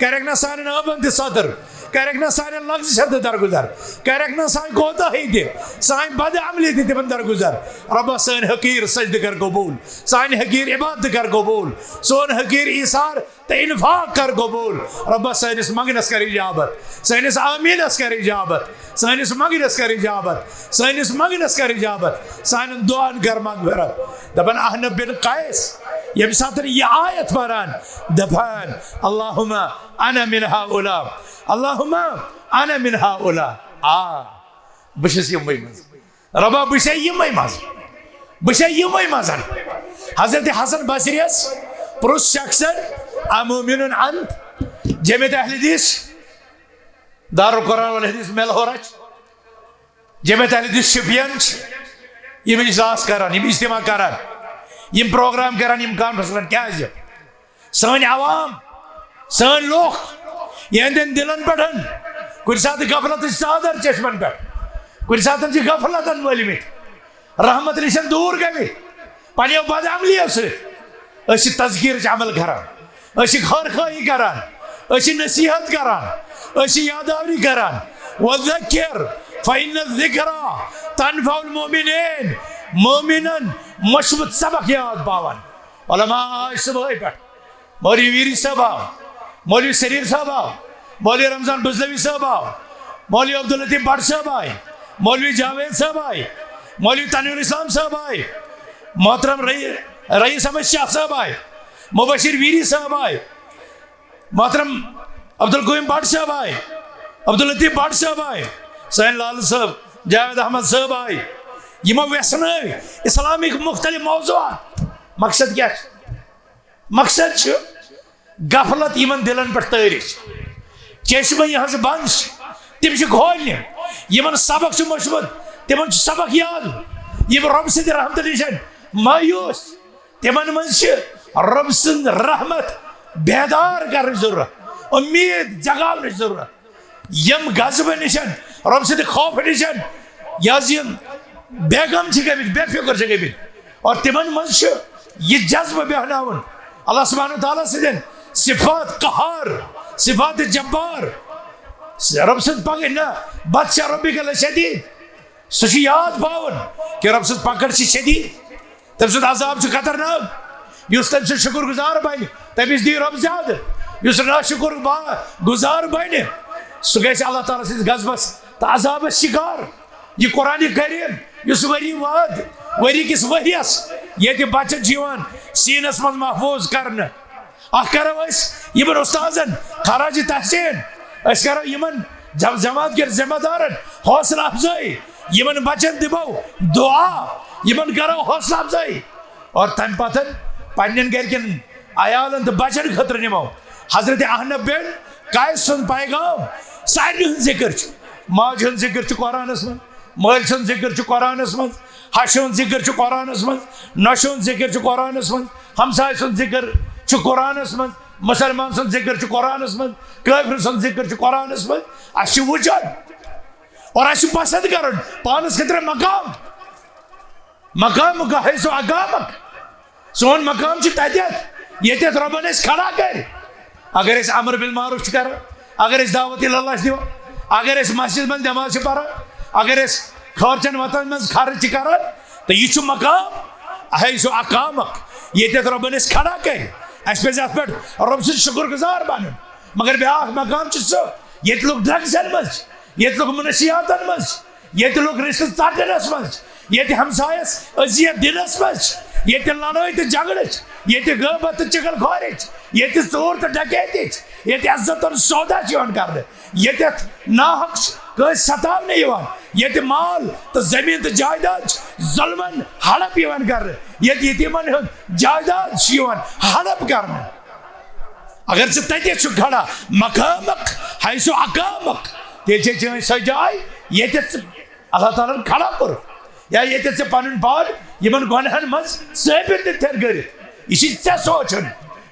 کرکھ نہ سانٮ۪ن عٲبن تہِ ستر، کرکھ نہ سانٮ۪ن لغزشن تہِ درگُزر، کرکھ نہ سانہِ کوتاہی تہِ، سانہِ بدعملی تہِ تِمن درگُزر۔ رۄبا، سٲنۍ حقیٖر سجدٕ کر قبوٗل، سانہِ حقیٖر عبادت کر قبوٗل، سون حقیٖر ایثار تہٕ انفاق کر قبوٗل۔ رۄبا، سٲنِس منگنس کر اجابت، سٲنِس آمیٖنس کر اجابت، سٲنِس منگنس کر اجابت، سٲنِس منگنس کر اجابت، سانٮ۪ن دُعاہن کر مغفرت۔ دپان احنف بن قیس، ییٚمہِ ساتہٕ یہِ آیت پران، دپان، اللہم انا من ہؤلاء، اللہم انا من ہؤلاء۔ آ، بہٕ چھُس یِموٕے منٛز۔ رۄبا، بہٕ چھُسے یِموٕے منٛز۔ بہٕ چھُسے یِموٕے منٛز۔ حضرت حسن بصریَس پرُژھ شخصن، امومن انت؟ جمعیت اہل حدیث، دارالقرآن والحدیث ملہورہ چھِ، جمعیت اہل حدیث شپین چھِ، یِم اجلاس کران، یِم اجتماع کران، یِم پروگرام کران، یِم کانفرنس کران، کیازِ؟ سٲنۍ عوام، سٲنۍ لوٗکھ، یِہنٛدٮ۪ن دِلن پٮ۪ٹھ کُنہِ ساتہٕ غفلتٕچ ژادر چھِ چشمن پٮ۪ٹھ، کُنہِ ساتہٕ چھِ غفلتن وٲلمٕتۍ، رحمت نِش دوٗر گٔمٕتۍ پننیو بدعملیو سۭتۍ۔ أسۍ چھِ تذکیرٕچ عمل کران، أسۍ چھِ خٲر خواہی کران، أسۍ چھِ نصیحت کران، أسۍ چھِ یادآوری کران۔ وذکر فإن الذکری تنفع المؤمنین۔ مومنن مُثبت سبق یاد پاوان۔ علماء آے صبحٲے پٮ۪ٹھ، مولوی ویری صٲب آو، مولوی سریر صٲب آو، مولوی رمضان بزلوی صٲب آو، مولوی عبداللطیف بٹ صٲب آے، مولوی جاوید صٲب آے، مولوی تنویر اسلام صٲب آے، محترم رئی-، رئیس احمد شاہ صٲب آے، مبشر ویری صٲب آے، محترم عبدالقیوم بٹ صٲب آے، عبداللطیف بٹ صٲب آے، سٲنۍ لال صٲب، جاوید احمد صٲب آے۔ یِمو ویژھنٲوۍ اسلامٕکۍ مختلف موضوعات۔ مقصد کیٛاہ چھُ؟ مقصد چھُ غفلت یِمن دِلن پٮ۪ٹھ تٲرِتھ، چشمہٕ یِہنٛز بنٛد چھِ، تِم چھِ کھولنہِ۔ یِمن سبق چھُ مٔشمُت، تِمن چھُ سبق یاد۔ یِم رۄب سٕنٛدِ رحمتہٕ نِش مایوس، تِمن منٛز چھِ رۄب سٕنٛز رحمت بیدار کرنٕچ ضروٗرت، اُمید جگاونٕچ ضروٗرت۔ یِم غضبہٕ نِش، رۄب سٕنٛدِ خوفہٕ نِش، یہِ حظ یِم بیغم چھِ گٔمٕتۍ، بے فکر چھِ گٔمٕتۍ، اور تِمن منٛز چھُ یہِ جذبہٕ بیہناوُن اللہ سبحانہ و تعالیٰ سٕنٛدٮ۪ن صفات قہار، صفات جبار، رۄب سٕنٛز پکٕنۍ نہ، بطش ربک لشدید۔ سُہ چھُ یاد پاوُن کہِ رۄب سٕنٛز پکڑ چھِ شدید، تٔمۍ سُنٛد عذاب چھُ خطرناک۔ یُس تٔمۍ سُنٛد شُکُر گُزار بنہِ، تٔمِس دِیہِ رۄب زیادٕ۔ یُس ناشُکُر با-، گُزار بنہِ، سُہ گژھِ اللہ تعالیٰ سٕنٛدِس غضبس تہٕ عذابس شِکار۔ یہِ قرآنِ کریم، یُس ؤری واد، ؤری کِس ؤہیَس ییٚتہِ بچن چھُ یِوان سیٖنس منٛز محفوٗظ کرنہٕ، اکھ کرو أسۍ یِمن استادن خراج تحسین، أسۍ کرو یِمن جم-، جماعت کٮ۪ن ذمہ دارن حوصلہٕ افزٲیی، یِمن بچن دِمو دعا، یِمن کرو حوصلہٕ افزٲیی، اور تمہِ پتہٕ پننٮ۪ن گرِکٮ۪ن عیالن تہٕ بچن خٲطرٕ نِمو حضرت احنف بن قیس سُنٛد پیغام۔ سارنٕے ہُنٛد ذِکر چھُ، ماجہِ ہُنٛد ذِکر چھُ قرآنس منٛز، مٲلۍ سُنٛد ذِکر چھُ قرآنس منٛز، ہشہِ ہُنٛد ذِکر چھُ قرآنس منٛز، نۄشہِ ہُنٛد ذِکر چھُ قرآنس منٛز، ہمسایہِ سُنٛد ذِکر چھُ قرآنس منٛز، مُسلمان سُنٛد ذِکر چھُ قرآنس منٛز، کٲفرٕ سُنٛد ذِکر چھُ قرآنس منٛز۔ اَسہِ چھُ وٕچھُن اور اَسہِ چھُ پسنٛد کرُن پانس خٲطرٕ مقام۔ مقامک حیث اقامک۔ سون مقام چھُ تتٮ۪تھ، ییٚتٮ۪تھ رۄبن أسۍ کھڑا کرِ۔ اگر أسۍ امر بالمعروف چھِ کران، اگر أسۍ دعوت الی اللہ چھِ دِوان، اگر أسۍ مسجد منٛز نماز چھِ پران، اگر أسۍ خٲرچن وطن منٛز خرٕچ چھِ کران، تہٕ یہِ چھُ مقام حیث اقامک، ییٚتٮ۪تھ رۄبن أسۍ کھڑا کرِ۔ اَسہِ پزِ اتھ پٮ۪ٹھ رۄب سُنٛد شُکر گُزار بنُن۔ مگر بیٛاکھ مقام چھُ سُہ، ییٚتہِ لُکھ ڈرگسن منٛز چھِ، ییٚتہِ لُکھ منشیاتن منٛز چھِ، ییٚتہِ لُکھ رشتہٕ ژٹنس منٛز چھِ، ییٚتہِ ہمسایس اذیت دِنس منٛز چھِ، ییٚتہِ لڑٲے تہٕ جھگڑٕ چھِ، ییٚتہِ غٲبت تہٕ چغل خوری چھِ، ییٚتہِ ژوٗر تہٕ ڈکیتی چھِ، ییٚتہِ عزتن سودا چھُ یِوان کرنہٕ، ییٚتٮ۪تھ ناحق چھُ کٲنٛسہِ ستاونہٕ یِوان، ییٚتہِ مال تہٕ زٔمیٖن تہٕ جائیداد چھِ ظلمن ہڑپ یِوان کرنہٕ، ییٚتہِ یتیٖمن ہُنٛد جائیداد چھُ یِوان ہڑپ کرنہٕ۔ اگر ژٕ تتہِ چھُ کھڑا مقامک حیث اقامک، تیٚلہِ چھے چٲنۍ سۄ جاے ییٚتٮ۪تھ ژٕ اللہ تعالیٰ ہن کھڑا کوٚر، یا ییٚتٮ۪تھ ژےٚ پنُن پان یِمن گۄنہن منٛز ثٲبت تہٕ تھٮ۪ن کٔرِتھ۔ یہِ چھُے ژےٚ سونٛچُن،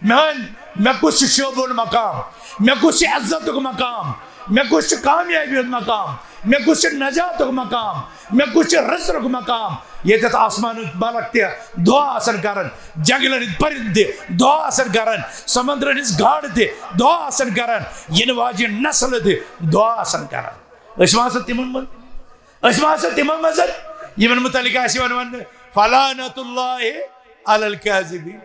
میٲنۍ، مےٚ کُس چھُ شوبون مقام، مےٚ کُس چھُ عزتُک مقام، مےٚ کُس چھُ کامیٲبی ہُنٛد مقام، مےٚ کُس چھُ نجاتُک مقام، مےٚ کُس چھُ رزقُک مقام؟ ییٚتٮ۪تھ آسمانٕکۍ ملک تہِ دعا آسن کران، جنگلن ہٕنٛدۍ پرندٕ تہِ دعا آسن کران، سمندرن ہٕنٛز گاڈٕ تہِ دعا آسن کران، یِنہٕ واجٮ۪ن نسلہٕ تہِ دعا آسن کران۔ أسۍ ما آسو تِمن منٛز؟ أسۍ ما آسو تِمن منٛز یِمن متعلق آسہِ یِوان وننہٕ، فلعنت اللہ علی الکاذبین؟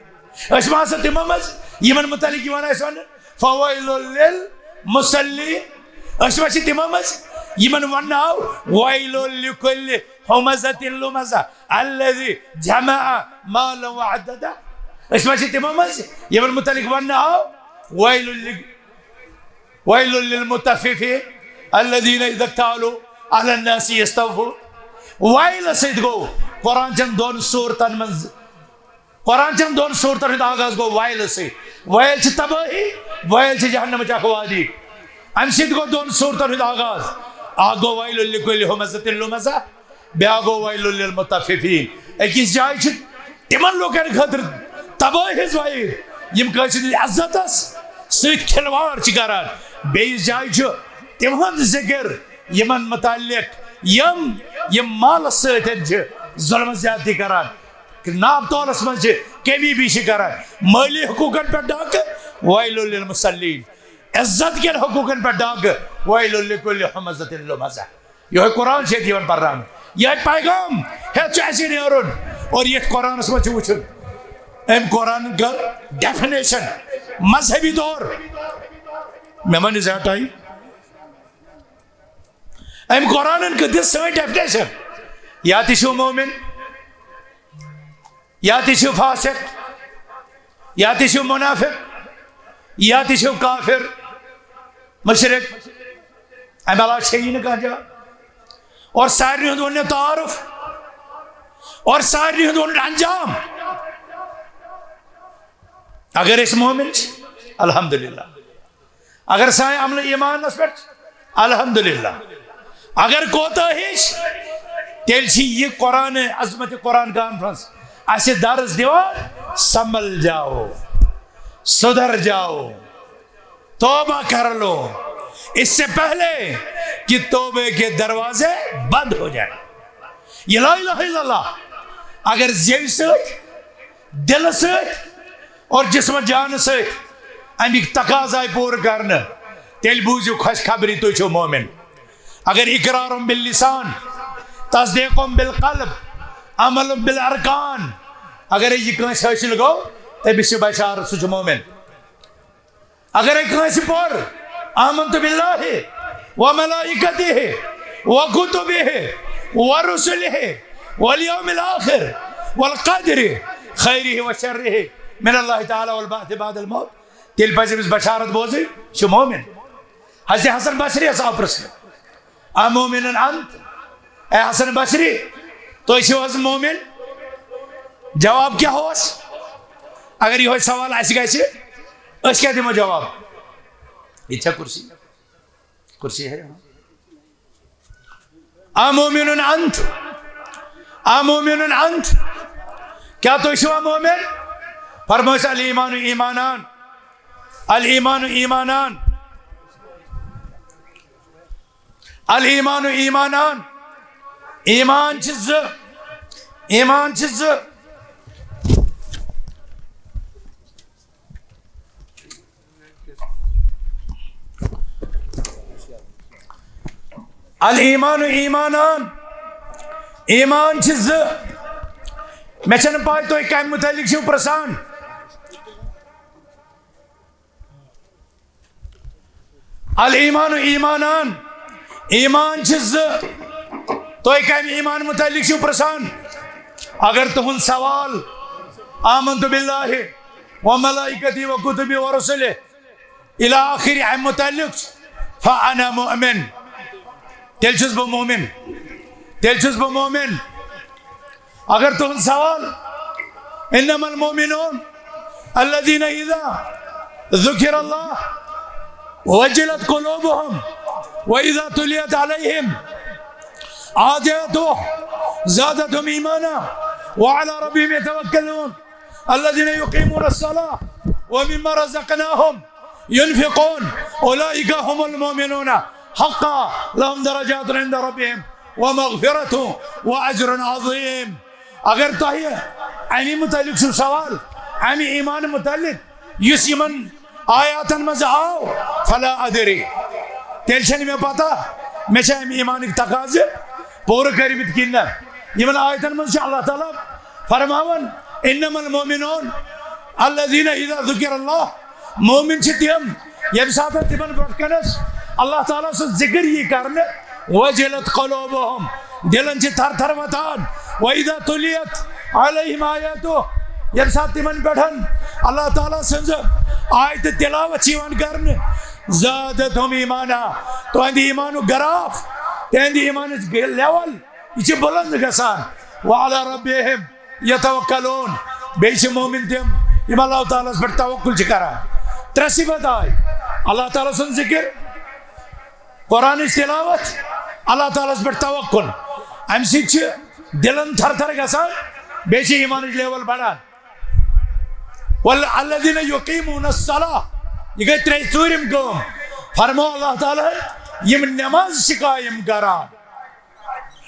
أسۍ ما آسو تِمن منٛز یِمن متعلق یِوان آسہِ وننہٕ، فویل للمصلین؟ أسۍ ما چھِ تِمن منٛز یِمن وننہٕ آو، ویل لکل ہمزۃ لمزہ الذی جمع مالا وعددہ؟ أسۍ ما چھِ تِمن منٛز یِمن متعلق وننہٕ آو، ویل لک-، ویل للمطففین الذین اذا اکتالوا علی الناس یستوفون؟ ویل سۭتۍ گوٚو قرآن چٮ۪ن دۄن صورتن منٛز قرآن چن دۄن صورتن ہُنٛد آغاز گوٚو ویلہٕ سۭتۍ۔ ویل چھِ تبٲہی، ویل چھِ جہنمٕچ اکھ وادی۔ امہِ سۭتۍ گوٚو دۄن صورتن ہُنٛد آغاز۔ اکھ گوٚو ویل لکل ہمزۃ لمزہ، بیاکھ گوٚو ویل للمطففین۔ أکِس جایہِ چھِ تِمن لوٗکن خٲطرٕ تبٲہی ہٕنٛز وعید، یِم کٲنٛسہِ ہٕنٛدِس عزتس سۭتۍ کھلواڑ چھِ کران۔ بیٚیِس جایہِ چھُ تِہُنٛد ذِکر، یِمن متعلق یِم، یِم مالس سۭتۍ چھِ ظلم زیادتی کران، ناپ تولس منٛز چھِ کمی بیشی کران، مٲلی حقوٗقن پٮ۪ٹھ ڈاکہٕ، ویل للمصلین، عزت کٮ۪ن حقوٗقن پٮ۪ٹھ ڈاکہٕ، ویل لکل ہمزۃ لمزہ۔ یِہوٚے قرآن چھِ ییٚتہِ یِوان پرناونہٕ، یِہوٚے پیغام ہٮ۪تھ چھُ اَسہِ نیرُن۔ اور یَتھ قرآنس منٛز چھُ وٕچھُن، أمۍ قرآنن کٔر ڈیفینیشن مذہبی طور۔ مےٚ ما نِش زیادٕ ٹایم؟ أمۍ قرآنن کٔر دِژ سٲنۍ ڈیفینیشن۔ یا تہِ چھُو مومن، یا تہِ چھُو فاسق، یا تہِ چھُو منافق، یا تہِ چھُو کافر، مشرک۔ امہِ علاوٕ چھےٚ یی نہٕ کانٛہہ جاے۔ اور سارنٕے ہُنٛد ووٚن مےٚ تعارُف، اور سارنٕے ہُنٛد ووٚن انجام۔ اگر أسۍ مومن چھِ، الحمدللہ۔ اگر سانہِ عملہٕ ایمانس پٮ۪ٹھ چھِ، الحمدللہ۔ اگر کوتاہی چھِ، تیٚلہِ چھِ یہِ قرآن، عظمت قرآن کانفرنس اسہِ درس دِوان، سنبھل جاؤ، سدھر جاؤ، توبہ کر لو، اس سے پہلے کہ توبے کے دروازے بند ہو جائیں۔ یہِ لا الہ الا اللہ اگر زیوِ سۭتۍ، دِلہٕ سۭتۍ اور جسمہٕ جانہٕ سۭتۍ اَمِکۍ تقاضہٕ آیہِ پوٗرٕ کرنہٕ، تیٚلہِ بوٗزِو خۄش خبری، تُہۍ چھِو مومن۔ اگر اقرار باللسان، تصدیق بالقلب، عمل بالارکان، اگر یہِ کٲنٛسہِ حٲصِل گوٚو، تٔمِس چھِ بشارت، سُہ چھُ مومن۔ اگر کٲنٛسہِ پوٚر آمنت باللہ و ملائکتہ و کتبہ و رسلہ والیوم الاخر والقدر خیرہ و شرہ من اللہ تعالی والبعث بعد الموت، تیٚلہِ پزِ أمِس بشارت بوزٕنۍ، یہِ چھُ مومن۔ حضرت حسن بصری یَس آو پرژھنہٕ، امومن انت؟ اے حسن بصری، تُہۍ چھِو حظ مومن؟ جواب کیٛاہ اوس؟ اگر یِہوٚے سوال اَسہِ گژھِ، أسۍ کیٛاہ دِمو جواب؟ یہِ چھا کرسی؟ کرسی ہے یہاں۔ امومن انت؟ امومن انت؟ کیٛاہ تُہۍ چھِوا مومن؟ فرمٲیِو سا، الايمان ايمانان، الايمان ايمانان، الايمان ايمانان۔ ایمان چھِ زٕ، ایمان چھِ زٕ۔ الايمان ايمانان، ایمان چھِ زٕ۔ مےٚ چھَنہٕ پَے تُہۍ کَمہِ مُتعلِق چھِو پرٛژھان۔ الايمان ايمانان، ایمان چھِ زٕ۔ تُہۍ کَمہِ ایمان مُتعلِق چھِو پرٛژھان؟ اگر تُہُنٛد سوال آمنت باللہ و ملائکتہ و کتبہ و رسلہ الی آخر امہِ متعلق چھُ، فانا مؤمن، تیٚلہِ چھُس بہٕ مومن، تیٚلہِ چھُس بہٕ مومن۔ اگر تُہُنٛد سوال، انما المؤمنون الذين اذا ذكر الله وجلت قلوبهم واذا تليت عليهم آياته زادتهم ايمانا وعلى ربهم يتوكلون الذين يقيمون الصلاة ومما رزقناهم ينفقون أولئك هم المؤمنون حقا لهم درجات عند ربهم ومغفرة وأجر عظيم۔ اگر تۄہہِ اَمہِ مُتعلِق چھُو سوال، اَمہِ ایٖمان مُتعلِق یُس یِمن آیاتن منٛز آو، فلا ادری، تیٚلہِ چھَنہٕ مےٚ پتہ مےٚ چھا اَمہِ ایٖمانٕکۍ تقاضہٕ پوٗرٕ کٔرمٕتۍ کِنہٕ نہ۔ یِمن آیتن منٛز چھُ اللہ تعالیٰ فرماوان، انما المؤمنون الذين اذا ذكر الله، مومن چھِ تِم ییٚمہِ ساتہٕ تِمن برٛونٛٹھ کنس اللہ تعالیٰ سُنٛد ذِکر یی کرنہٕ، وجلت قلوبهم، دِلن چھِ تھر تھر وتھان، واذا تليت عليهم آياته، ییٚمہِ ساتہٕ تِمن پٮ۪ٹھ اللہ تعالیٰ سٕنٛز آیتہٕ تلاوت چھِ یِوان کرنہٕ، زادتهم ايمانا، تُہنٛدِ ایٖمانُک گراف، تِہنٛدِ ایٖمانٕچ لیول، یہِ چھِ بُلنٛد گژھان۔ وعلى ربهم يتوكلون، بیٚیہِ چھِ مومن تِم، یِم اللہ تعالیٰ ہَس پٮ۪ٹھ توکل چھِ کران۔ ترٛےٚ صفت آے: اللہ تعالیٰ سُنٛد ذکر، قرآنٕچ تلاوت، اللہ تعالیٰ ہَس پٮ۪ٹھ توکل۔ اَمہِ سۭتۍ چھِ دِلن تھر تھر گژھان، بیٚیہِ چھِ ایٖمانٕچ لیول بڑان۔ والذین یقیمون الصلاۃ، یہِ گٔے ترٛےٚ ژوٗرِم کٲم۔ فرموو اللہ تعالیٰ ہَن، یِم نماز چھِ قٲیِم کران۔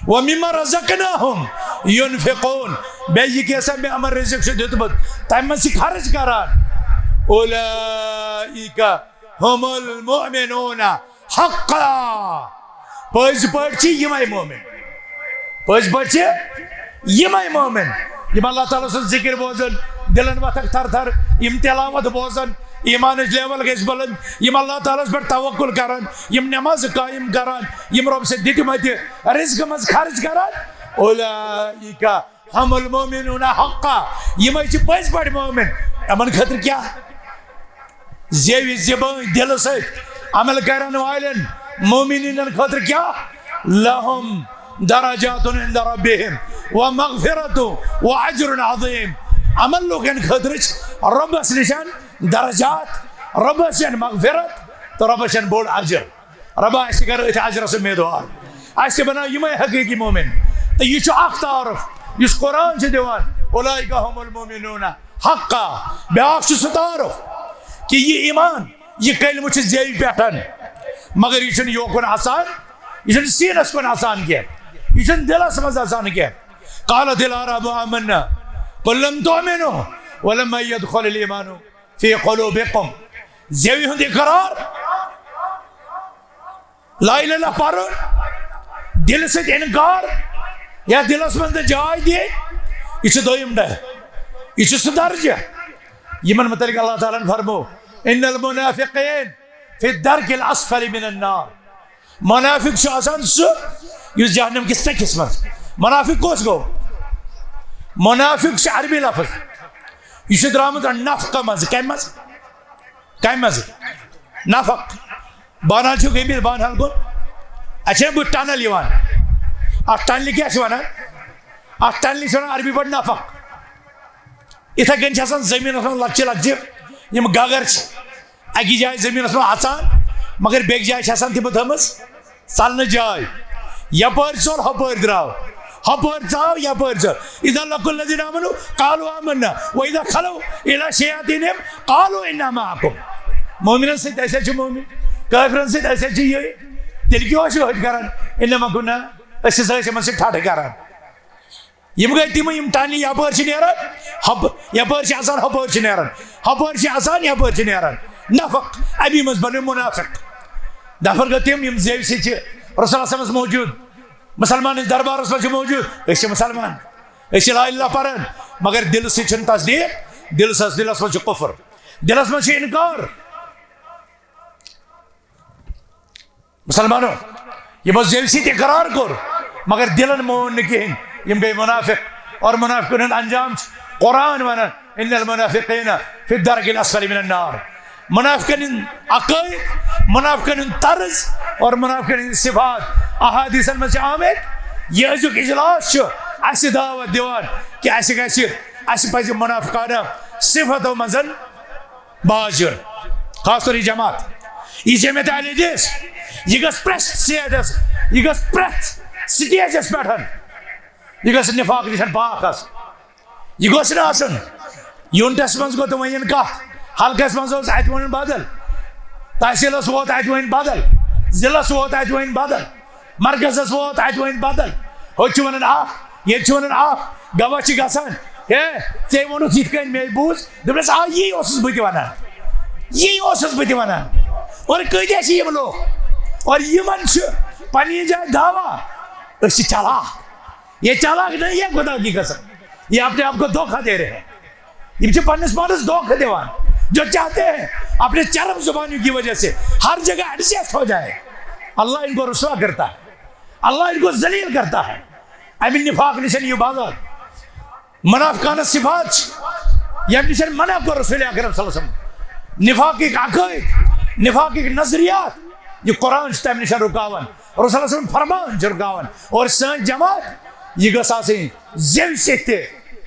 ومما رزقناہم ینفقون، بیٚیہِ یہِ کینٛژھا مےٚ یِمن رزق چھُ دیُتمُت، تَمہِ منٛز چھِ خرٕچ کران۔ اولئک ہم المؤمنون حقا، پٔزۍ پٲٹھۍ چھِ یِمے مومن۔ پٔزۍ پٲٹھۍ چھِ یِمے مومن، یِم اللہ تعالیٰ سُنٛد ذکر بوزن، دِلن وۄتھکھ تھر تھر، یِم تلاوت بوزن، ایٖمانٕچ لیول گژھِ بلند، یِم اللہ تعالیٰ ہَس پٮ۪ٹھ توکل کرن، یِم نماز قٲیِم کران، یِم رۄب سٕنٛدِ دِتمٕتہِ رزقہٕ منٛز خرٕچ کران، اولئک ہم المؤمنون حقا، یِمے چھِ پٔزۍ پٲٹھۍ مومن۔ یِمن خٲطرٕ کیٛاہ؟ زیوِ زبٲنۍ دِلہٕ سۭتۍ عمل کرن والٮ۪ن مومنیٖنن خٲطرٕ کیٛاہ؟ لہم درجات عند ربہم و مغفرت و اجر عظیم۔ عمل لوٗکن خٲطرٕ چھِ رۄبس نِشن درجات، رۄبس نِشن مغفرت تہٕ رۄبس نِشن بوٚڑ اجر۔ رۄبا، اَسہِ تہِ کر أتھۍ اجرس امیدوار، اَسہِ تہِ بناو یِمے حقیٖقی مومن۔ تہٕ یہِ چھُ اکھ تعارُف یُس قرآن چھُ دِوان، اولئک ہم المؤمنون حقا۔ بیٛاکھ چھُ سُہ تعارُف کہِ یہِ ایٖمان، یہِ کلمہٕ چھُ زیوِ پٮ۪ٹھ، مگر یہِ چھُنہٕ یوکُن اَژان، یہِ چھُنہٕ سیٖنس کُن اَژان کینٛہہ، یہِ چھُنہٕ دِلس منٛز اَژان کینٛہہ۔ قالت الأعراب آمنا قل لم تؤمنوا ولما يدخل الإيمان في قلوبكم۔ زیوِ ہُنٛد اقرار، لا الہ الا اللہ پرُن، دِلہٕ سۭتۍ انکار، یا دِلس منٛز نہٕ جاے دِنۍ، یہِ چھُ دوٚیِم ڈر، یہِ چھُ سُہ درجہ یِمن متعلق اللہ تعالیٰ ہن فرموو، ان المنافقین فی الدرک الاسفل من النار۔ منافق چھُ آسان سُہ یُس جہنم کِس ژٔکِس منٛز۔ منافق کُس گوٚو؟ منافق چھُ عربی لفظ، یہِ چھُ درٛامُت نفقہ منٛز۔ کمہِ منٛز؟ کمہِ منٛز؟ نفق۔ بانہال چھُ گٔمٕتۍ بانہال کُن، اَتہِ چھےٚ بہٕ ٹنل یِوان، اَتھ ٹنلہِ کیٛاہ چھِ وَنان؟ اَتھ ٹنلہِ چھِ وَنان عربی پٲٹھۍ نفق۔ یِتھَے کٔنۍ چھِ آسان زٔمیٖنَس منٛز لۄکچہِ لۄکچہِ یِم گگر چھِ، اَکی جایہِ زٔمیٖنَس منٛز اَژان، مگر بیٚکہِ جایہِ چھِ آسان تِمو تھٲومٕژ ژَلنہٕ جاے۔ یَپٲرۍ ژوٚل، ہُپٲرۍ درٛاو، ہُپٲرۍ ژاو، یَپٲرۍ ژوٚل۔ اذا لقوا الذین آمنوا قالوا آمنا واذا خلوا الی شیاطینہم قالوا انا معکم۔ مومنن سۭتۍ أسۍ حظ چھِ مومن، کٲفرن سۭتۍ أسۍ حظ چھِ یہِ۔ تیٚلہِ کیٛاہ اوس یہِ ہوٚتہِ کران؟ انما کنا، أسۍ ہسا ٲسۍ یِمن سۭتۍ ٹھٹھٕ کران۔ یِم گٔے تِم، یِم ٹانہِ یپٲرۍ چھِ نیران، ہپ-، یپٲرۍ چھِ اژان، ہپٲرۍ چھِ نیران، ہپٲرۍ چھِ اژان، یپٲرۍ چھِ نیران۔ نفق، امی منٛز بنیو منافق۔ نفر گٔے تِم، یِم زیوِ سۭتۍ چھِ رسول اللہ صلی اللہ علیہ وسلمس موجود۔ مسلمان ہٕنٛدِس دربارس منٛز چھِ موجود، أسۍ چھِ مسلمان، أسۍ چھِ لا الہ پران، مگر دِلہٕ سۭتۍ چھُنہٕ تصدیق، دِلہٕ سۭتۍ، دِلس منٛز چھُ کفر، دِلس منٛز چھُ انکار۔ مسلمانو، یِمو زیوِ سۭتۍ اقرار کوٚر، مگر دِلن مون نہٕ کِہیٖنۍ، یِم گٔے منافق۔ اور منافقن ہُنٛد انجام چھُ قرآن ونان، ان المنافقین فی الدرک الاسفل من النار۔ منافقن ہُنٛد عقائد، منافقن ہُنٛد طرز اور منافقن ہٕنٛدۍ صفات احادیثن منٛز چھِ آمٕتۍ۔ یہِ أزیُک اجلاس چھُ اسہِ دعوت دِوان کہِ اسہِ گژھِ، اسہِ پزِ منافقانہ صفتو منٛز باز یُن، خاص طور یہِ جماعت، یہِ جماعت اہل حدیث، یہِ گٔژھ پرٛٮ۪تھ سٹیجس، یہِ گٔژھ پرٛٮ۪تھ سٹیجس پٮ۪ٹھ، یہِ گٔژھ نفاق نِش پاک آسٕنۍ۔ یہِ گوٚژھ نہٕ آسُن۔ یوٗنٹس منٛز گوٚو تہٕ وۄنۍ یِن کتھ، حلقس منٛز اوس، اتہِ وۄنۍ بدل، تحصیلس ووت، اتہِ وۄنۍ بدل، ضلعس ووت، اتہِ وۄنۍ بدل۔ مرکزس ووت، اتہِ وۄنۍ بدل۔ ہوٚتہِ چھِ ونان اکھ، ییٚتہِ چھِ ونان اکھ۔ گواہ چھِ گژھان، ہے، ژےٚ ووٚنُتھ یِتھ کٔنۍ، مےٚ بوٗز۔ دوٚپنس، آ، یی اوسُس بہٕ تہِ ونان، یی اوسُس بہٕ تہِ ونان۔ اور کۭتیاہ چھِ یِم لوٗکھ؟ اور یِمن چھُ پننہِ جایہِ دعویٰ، أسۍ چھِ چالاک۔ یہ چالاک نہیں ہے خدا کی قسم، یہ اپنے آپ کو دھوکہ دے رہے ہیں۔ یِم چھِ پننِس پانس دھوکہ دِوان، جو چاہتے ہیں اپنے چرب زبانیوں کی وجہ سے ہر جگہ ایڈجسٹ ہو جائے۔ اللہ ان کو رسوا کرتا ہے، اللہ ان کو ذلیل کرتا ہے۔ امہِ نفاق نِش یہِ بازار، منافقانہ صفات چھِ، ییٚمہِ نِش منع کوٚر رسول اکرم صلی اللہ علیہ وسلم۔ نفاقٕکۍ عقائد، نفاقٕکۍ نظریات، یہِ قرآن چھُ تمہِ نِش رُکاوان۔ رسول صلی اللہ علیہ وسلم فرمان چھُ رُکاوان۔ اور سٲنۍ جماعت، یہِ گٔژھ آسٕنۍ زیوِ سۭتۍ تہِ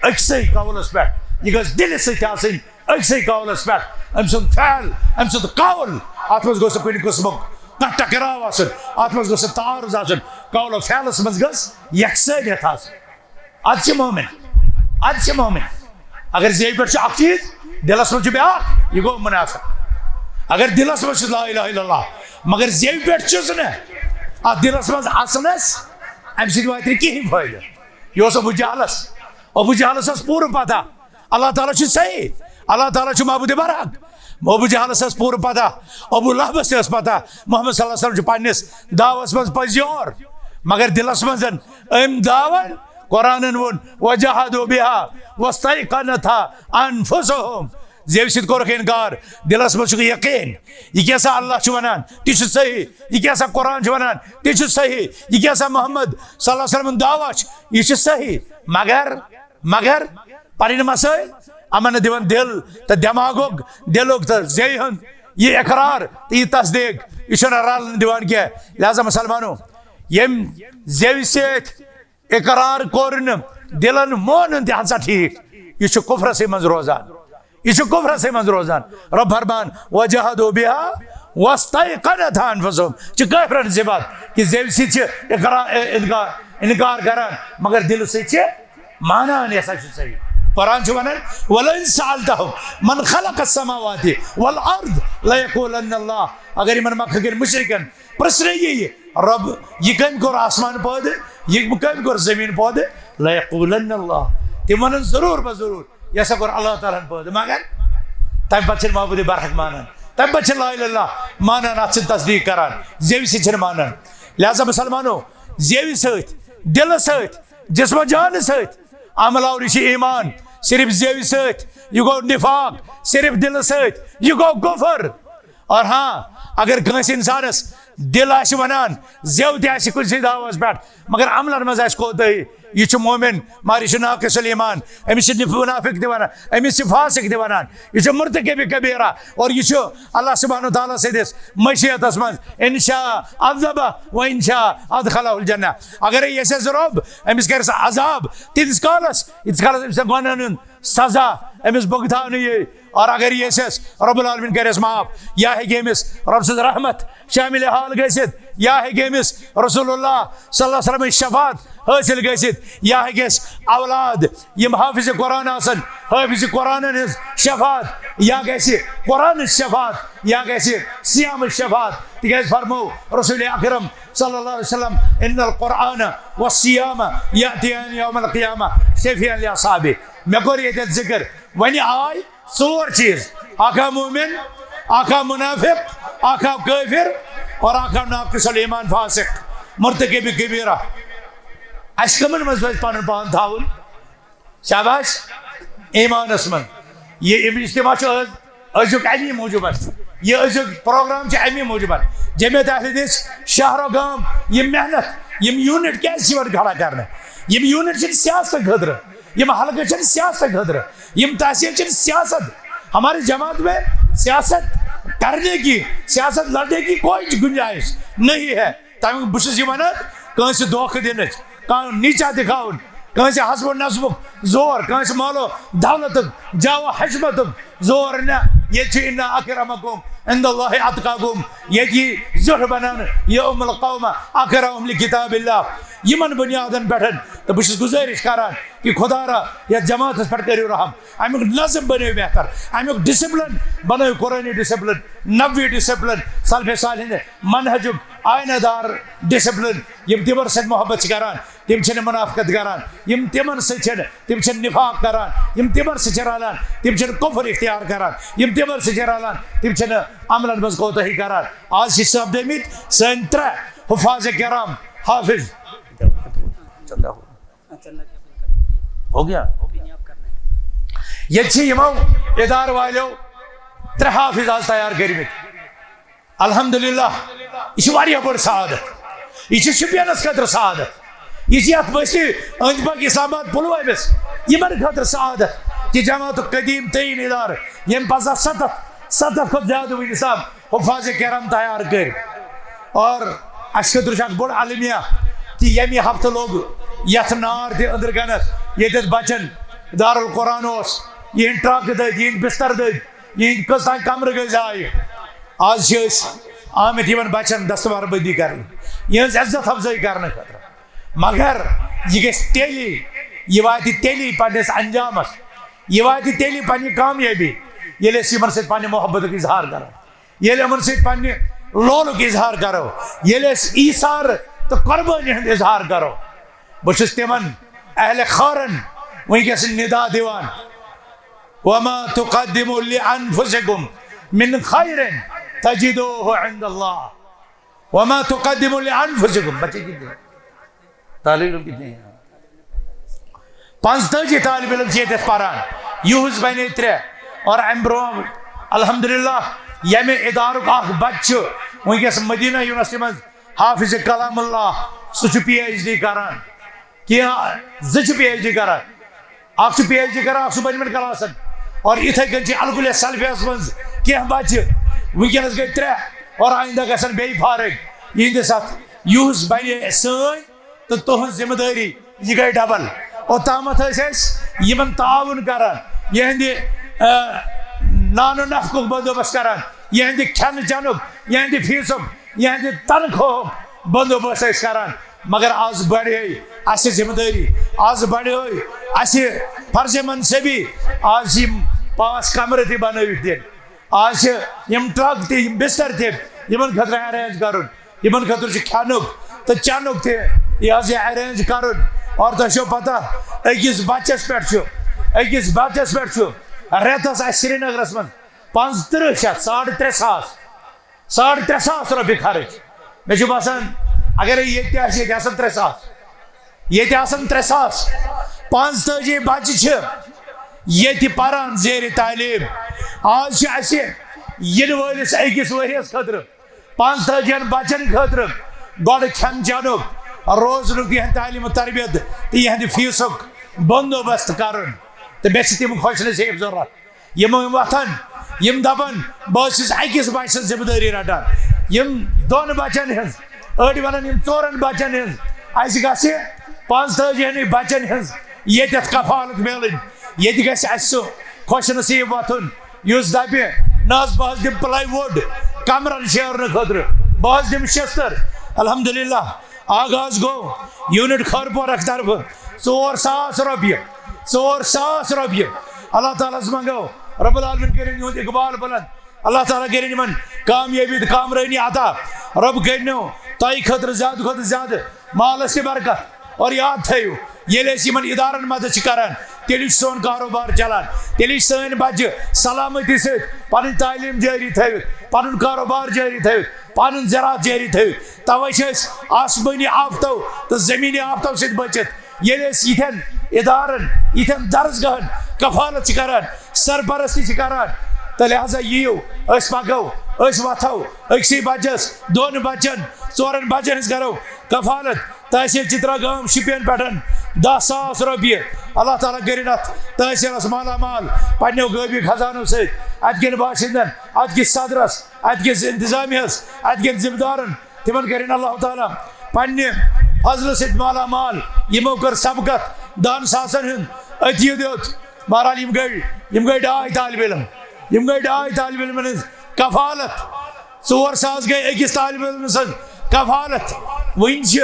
أکسٕے قولس پٮ۪ٹھ، یہِ گٔژھ دِلہِ سۭتۍ آسٕنۍ، أکسٕے قولس پٮ۪ٹھ۔ أمۍ سُنٛد فعل، أمۍ سُنٛد قول، اتھ منٛز گوٚژھ نہٕ کُنہِ قٕسمُک کانٛہہ ٹکراو آسُن، اتھ منٛز گوٚژھ نہٕ تعارض آسُن۔ قول و فعلس منٛز گٔژھ یکسٲنیت آسٕنۍ۔ ادٕ چھِ مومن، ادٕ چھِ مومن۔ اگر زیوِ پٮ۪ٹھ چھُ اکھ چیٖز، دِلس منٛز چھُ بیٛاکھ، یہِ گوٚو منافق۔ اگر دِلس منٛز چھُ لا الہ الا اللہ، مگر زیوِ پٮ۪ٹھ چھُس نہٕ، اتھ دِلس منٛز اژنس، امہِ سۭتۍ واتہِ نہٕ کِہیٖنۍ فٲیدٕ۔ یہِ اوس ابو جہلس۔ ابو جہلس ٲس پوٗرٕ پتہ، اللہ تعالیٰ چھُ صحیح، اللہ تعالیٰ چھُ معبود برحق۔ ابو جہلس ٲس پوٗرٕ پتہ، ابو لہبس تہِ ٲس پتہ، محمد صلی اللہ علیہ وسلم چھُ پننِس دعوس منٛز پٔزۍ یور، مگر دِلس منٛز أمۍ دعون۔ قرآنن ووٚن، "وجحدوا بها واستيقنتها أنفسهم"۔ زیوِ سۭتۍ کوٚرُکھ انکار، دِلس منٛز چھُکھ یقین، یہِ کیٛاہ سا اللہ چھُ ونان، تہِ چھُ صحیح، یہِ کیٛاہ سا قرآن چھُ ونان، تہِ چھُ صحیح، یہِ کیٛاہ سا محمد صلی اللہ علیہ وسلم دعویٰ چھُ، یہِ چھُ صحیح، مگر، مگر پنٕنۍ مسٲیل یِمن نہٕ دِوان دِل تہٕ دٮ۪ماغُک، دِلُک تہٕ زیوِ ہُنٛد یہِ اقرار تہٕ یہِ تصدیق، یہِ چھُنہٕ رلنہٕ دِوان کینٛہہ۔ لہذا مسلمانو، ییٚمۍ زیوِ سۭتۍ اقرار کوٚر نہٕ، دِلن مون نہٕ، تہِ ہسا ٹھیٖک، یہِ چھُ کفرسٕے منٛز روزان، یہِ چھُ کفرسٕے منٛز روزان۔ رۄب فرمان، "وجحدوا بها واستيقنتها أنفسهم"۔ چھِ کٲفرن صفت کہِ زیوِ سۭتۍ چھِ اقرار، انکار، انکار کران، مگر دِلہٕ سۭتۍ چھِ مانان، یہِ ہسا چھُ صحیح۔ قرآن چھُ ونان، "ولئن سألتهم من خلق السماوات والأرض ليقولن الله"۔ اگر یِمن مکہ کٮ۪ن مشرکن پرژھنہٕ یِیہِ، رۄب، یہِ کٔمۍ کوٚر آسمان پٲدٕ، یہِ کٔمۍ کوٚر زٔمیٖن پٲدٕ، "ليقولن الله"، تِم ونن ضروٗر بہ ضروٗر، یہِ ہسا کوٚر اللہ تعالیٰ ہن پٲدٕ۔ مگر تمہِ پتہٕ چھِنہٕ معبود برحق مانان، تمہِ پتہٕ چھِ لا الہ الا اللہ مانان، اتھ چھِنہٕ تصدیق کران، زیوِ سۭتۍ چھِنہٕ مانان۔ لہذا مسلمانو، زیوِ سۭتۍ، دِلہٕ سۭتۍ، جسم و جانہٕ سۭتۍ عمل آور، یہِ چھُ ایمان۔ صرف زیوِ سۭتۍ، یہِ گوٚو نفاق۔ صرف دِلہٕ سۭتۍ، یہِ گوٚو کفر۔ اور ہاں، اگر کٲنٛسہِ انسانس دِل آسہِ ونان، زیو تہِ آسہِ کُنہِ سٕے دعوس پٮ۪ٹھ، مگر عملن منٛز آسہِ کوتاہی، یہِ چھُ مومن، مگر یہِ چھُ ناقص الایمان۔ أمِس چھِ نف-، منافق تہِ ونان، أمِس چھِ فاسق تہِ ونان، یہِ چھُ مرتکب کبیرہ، اور یہِ چھُ اللہ سبحانہ و تعالیٰ سٕنٛدِس مشیتس منٛز، ان شاء عذبہ و ان شاء ادخلہ الجنہ۔ اگرے یژھٮ۪س رۄب، أمِس کرِ سُہ عذاب تیٖتِس کالس، ییٖتِس کالس أمِس گۄنہن ہُنٛد سزا أمِس بھگتاونہٕ یی۔ اور اگر یژھٮ۪س رب العالمین کرٮ۪س معاف، یا ہیٚکہِ أمِس رب سٕنٛز رحمت شامل حال گٔژھِتھ، یا ہیٚکہِ أمِس رسول اللہ صلی اللہ علیہ وسلم شفاعت حٲصِل گٔژھِتھ، یا ہیٚکہِ اَسہِ اولاد یِم حافظ قرآن آسن، حافظ قرآنن ہٕنٛز شفاعت، یا گژھِ قرآنٕچ شفاعت، یا گژھِ صیامٕچ شفاعت۔ تِکیٛازِ فرموو رسول اکرم صلی اللہ علیہ وسلم، "ان القرآن والصیام یأتیان یوم القیامہ شفیعاً لأصحابہ"۔ مےٚ کوٚر ییٚتٮ۪تھ ذکر، وۄنۍ آے ژور چیٖز، اکھ آو مومن، اکھ آو منافق، اکھ آو کٲفر، اور اکھ آو ناقص الایمان فاسق، مرتکب کبیرہ۔ اَسہِ کٕمن منٛز پزِ پنُن پان تھاوُن؟ شاباش، ایمانس منٛز۔ یہِ اجتماع چھُ أز، أزیُک اَمی موٗجوٗب۔ یہِ أزیُک پروگرام چھُ اَمی موٗجوٗب۔ جمعیت اہل حدیث شہر و گام، یِم محنت، یِم یونٹ کیٛازِ چھِ یِوان کھڑا کرنہٕ؟ یِم یونٹ چھِنہٕ سیاستہٕ خٲطرٕ، یِم حلقہٕ چھِنہٕ سیاستہٕ خٲطرٕ، یِم تحصیل چھِنہٕ سیاست۔ ہماری جماعت میں سیاست کرنے کی، سیاست لڑنے کی کوئی گنجائش نہیں ہے۔ تمیُک بہٕ چھُس یہِ ونان، کٲنٛسہِ دھوکہٕ دِنٕچ، کانٛہہ نیٖچا دِکھاوُن، کٲنٛسہِ حسب و نسبُک زور، کٲنٛسہِ مال و دولتُک، جاہ و حشمتُک زور نہ۔ ییٚتہِ چھُ ان اکرمکم عند اللہ اتقاکم۔ ییٚتہِ یی زیُٹھ بناونہٕ، یہِ ام القوم اقرأہم لکتاب اللہ۔ یِمن بنیادن پٮ۪ٹھ تہٕ بہٕ چھُس گُزٲرِش کران کہِ خدا را یتھ جماعتس پٮ۪ٹھ کٔرِو رحم، امیُک نظم بنٲیِو بہتر، امیُک ڈسپلن بنٲیِو، قرآنی ڈسپلن، نبوی ڈسپلن، سلف صالح ہٕنٛدِ منہجُک آینہ دار ڈسپلن، یِم تِمن سۭتۍ محبت چھِ کران، تِم چھِنہٕ منافقت کران، یِم تِمن سۭتۍ چھِنہٕ، تِم چھِنہٕ نفاق کران، یِم تِمن سۭتۍ چھِ رلان، تِم چھِنہٕ کفر اختیار کران، یِم تِمن سۭتۍ چھِ رلان، تِم چھِنہٕ عملن منٛز کوتاہی کران۔ آز چھِ سپدٲمٕتۍ سٲنۍ ترٛےٚ حفاظ کرام، حافظ۔ ہو گیا؟ ییٚتہِ چھِ یِمو ادارٕ والیو ترٛےٚ حافظ آز تیار کٔرمٕتۍ۔ الحمدللہ، یہِ چھِ واریاہ بٔڑ سعادت۔ یہِ چھِ شُپینَس خٲطرٕ سعادت۔ یہِ چھِ یَتھ بستی أنٛدۍ پٔکۍ اسلام آباد پُلوٲمِس یِمَن خٲطرٕ سعادت کہِ جماعتُک قدیٖم تریٖن ادارٕ، ییٚمۍ پنٛژاہ ستتھ، ستتھ کھۄتہٕ زیادٕ وٕنیُک تام حفاظ کرام تیار کٔرۍ۔ اور اَسہِ خٲطرٕ چھُ اکھ بوٚڑ المیہ کہِ ییٚمہِ ہفتہٕ لوٚگ یَتھ نار تہِ أنٛدرٕ کَنَس، ییٚتٮ۪تھ بچن دارالقرآن اوس، یِہِنٛدۍ ٹرٛک دٔدۍ، یِہِنٛدۍ بِستَر دٔدۍ، یِہِنٛدۍ کٔژ تام کَمرٕ گٔے ضایع۔ آز چھِ أسۍ آمٕتۍ یِمَن بَچَن دستبندی کَرنہِ، یِہٕنٛز عزت اَفزٲیی کَرنہٕ خٲطرٕ۔ مگر یہِ گژھِ تیٚلی، یہِ واتہِ تیٚلی پنٛنِس انجامَس، یہِ واتہِ تیٚلی پنٛنہِ کامیٲبی، ییٚلہِ أسۍ یِمَن سۭتۍ پنٛنہِ محبتُک اظہار کَرو، ییٚلہِ یِمَن سۭتۍ پنٛنہِ لولُک اظہار کَرو، ییٚلہِ أسۍ ایثار تہٕ قۄربٲنی ہُنٛد اظہار کَرو۔ بہٕ چھُس تِمَن اہلِ خٲرَن وٕنکیٚس ندا دِوان، وما تقدموا لانفسکم من خیر تجدوہ عند اللہ، وما تقدموا لانفسکم۔ بچے کتنے؟ طالب علم کتنے ہیں؟ پانٛژتٲجی طالب علم چھِ ییٚتٮ۪تھ پران، یُہُس بنے ترٛےٚ۔ اور امہِ برونٛہہ الحمدللہ ییٚمہِ ادارُک اکھ بچہٕ چھُ وٕنکیٚس مدینہ یونیورسٹی منٛز، حافظ کلام اللہ، سُہ چھُ پی ایچ ڈی کران، کینٛہہ زٕ چھِ پی ایچ ڈی کران، اکھ چھُ پی ایچ ڈی کران، اکھ چھُ بٔنمٮ۪ن کلاسن۔ اور یِتھے کٔنۍ چھِ الکُلیا سلفیس منٛز کینٛہہ بچہِ، وٕنکیٚنس گٔے ترٛےٚ اور آیندہ گژھن بیٚیہِ فارغ۔ یِہنٛدِس اتھ یُہُس بنے سٲنۍ تہٕ تُہنٛز ذمہٕ دٲری، یہِ گٔے ڈبل۔ اوٚتامتھ ٲسۍ أسۍ یِمن تعاوُن کران، یِہنٛدِ، آ، نان و نفقُک بندوبست کران، یِہنٛدِ کھٮ۪نہٕ چٮ۪نُک، یِہنٛدِ فیسُک، یِہنٛدِ تنخواہُک بندوبست ٲسۍ کران۔ مگر آز بڑے اسہِ ذمہٕ دٲری، آز بڑے اسہِ فرض منصبی۔ آز چھِ یِم پانٛژھ کمرٕ تہِ بنٲوِتھ دِنۍ، آز چھِ یِم ٹرک تہِ، یِم بستر تہِ یِمن خٲطرٕ ارینج کرُن، یِمن خٲطرٕ چھُ کھٮ۪نُک تہٕ چٮ۪نُک تہِ یہِ حظ یہِ ارینج کرُن۔ اور تۄہہِ چھو پتہ، أکِس بچس پٮ۪ٹھ چھُ، أکِس بچس پٮ۪ٹھ چھُ رٮ۪تس اسہِ سرینگرس منٛز پانٛژترٕٛہ شیٚتھ، ساڑ ترٛےٚ ساس، ساڑ ترٛےٚ ساس رۄپیہِ خرٕچ۔ مےٚ چھُ باسان، اگرے ییٚتہِ تہِ آسہِ، ییٚتہِ آسن ترٛےٚ ساس، ییٚتہِ آسن ترٛےٚ ساس۔ پانٛژتٲجی بچہِ چھِ ییٚتہِ پران زیرِ تعلیٖم۔ آز چھِ اَسہِ یِنہٕ وٲلِس أکِس ؤریَس خٲطرٕ پانٛژتٲجی ہن بچن خٲطرٕ گۄڈٕ کھٮ۪ن چٮ۪نُک، روزنُک، یِہنٛد تعلیٖم و تربیت تہٕ یِہنٛدِ فیسُک بندوبست کرُن۔ تہٕ مےٚ چھِ تِم خۄش نصیٖب ضروٗرت۔ یِم، یِم وۄتھن، یِم دپن، بہٕ حظ چھُس أکِس بچہٕ سٕنٛز ذمہٕ دٲری رٹان، یِم دۄن بچن ہٕنٛز، أڑۍ ونان یِم ژورن بچن ہٕنٛز۔ اسہِ گژھِ پانٛژتٲجی ہنٕے بچن ہٕنٛز ییٚتٮ۪تھ کفالت میلٕنۍ۔ ییٚتہِ گژھِ اسہِ سُہ خۄش نصیٖب وۄتھُن، یُس دپہِ، نہ حظ، بہٕ حظ دِمہٕ پلاے وُڈ کمرن شیرنہٕ خٲطرٕ، بہٕ حظ دِمہٕ شستر۔ الحمدللہ، آغاز گوٚو یونٹ خٲرپورک طرفہٕ ژور ساس رۄپیہِ، ژور ساس رۄپیہِ۔ اللہ تعالیٰ ہس منٛگو، رب العالمین کٔرِن یِہُنٛد اقبال بلند، اللہ تعالیٰ کٔرِن یِمن کامیٲبی تہٕ کامرٲنی عطا۔ رب کٔرِنو تۄہہِ خٲطرٕ زیادٕ کھۄتہٕ زیادٕ مالس تہِ برکت۔ اور یاد تھٲیِو، ییٚلہِ أسۍ یِمن ادارن مدد چھِ کران، تیٚلہِ چھُ سون کاروبار چلان، تیٚلہِ چھِ سٲنۍ بچہِ سلامتی سۭتۍ پنٕنۍ تعلیٖم جٲری تھٲوِتھ، پنُن کاروبار جٲری تھٲوِتھ، پنُن زراعت جٲری تھٲوِتھ۔ توے چھِ أسۍ آسمٲنی آفتو تہٕ زمینی آفتو سۭتۍ بٔچِتھ۔ ییٚلہِ أسۍ یِتھٮ۪ن ادارن، یِتھٮ۪ن درسگاہن کفالت چھِ کران، سرپرستی چھِ کران، تہٕ لہذا یِیِو، أسۍ پکو، أسۍ وۄتھو أکسٕے بچس، دۄن بچن، ژورن بچن ہٕنٛز کرو کفالت۔ تحصیل چترا گام شُپین پٮ۪ٹھ دَہ ساس رۄپیہِ۔ اللہ تعالیٰ کٔرِن اتھ تحصیلس مالا مال پننیو غٲبی خزانو سۭتۍ، اتہِ کٮ۪ن باشندن، اتہِ کِس صدرس، اتہِ کِس انتظامیہس، اتہِ کٮ۪ن ذمہٕ دارن، تِمن کٔرِن اللہ تعالیٰ پننہِ فضلہٕ سۭتۍ مالا مال۔ یِمو کٔر سبقت دہن ساسن ہُنٛد، أتی دیُت۔ بہرحال، یِم گٔے، یِم گٔے ڈاے طالب علم، یِم گٔے ڈاے طالب علمن ہٕنٛز کفالت۔ ژور ساس گٔے أکِس طالب علمہٕ سٕنٛز کفالت۔ وٕنہِ چھِ،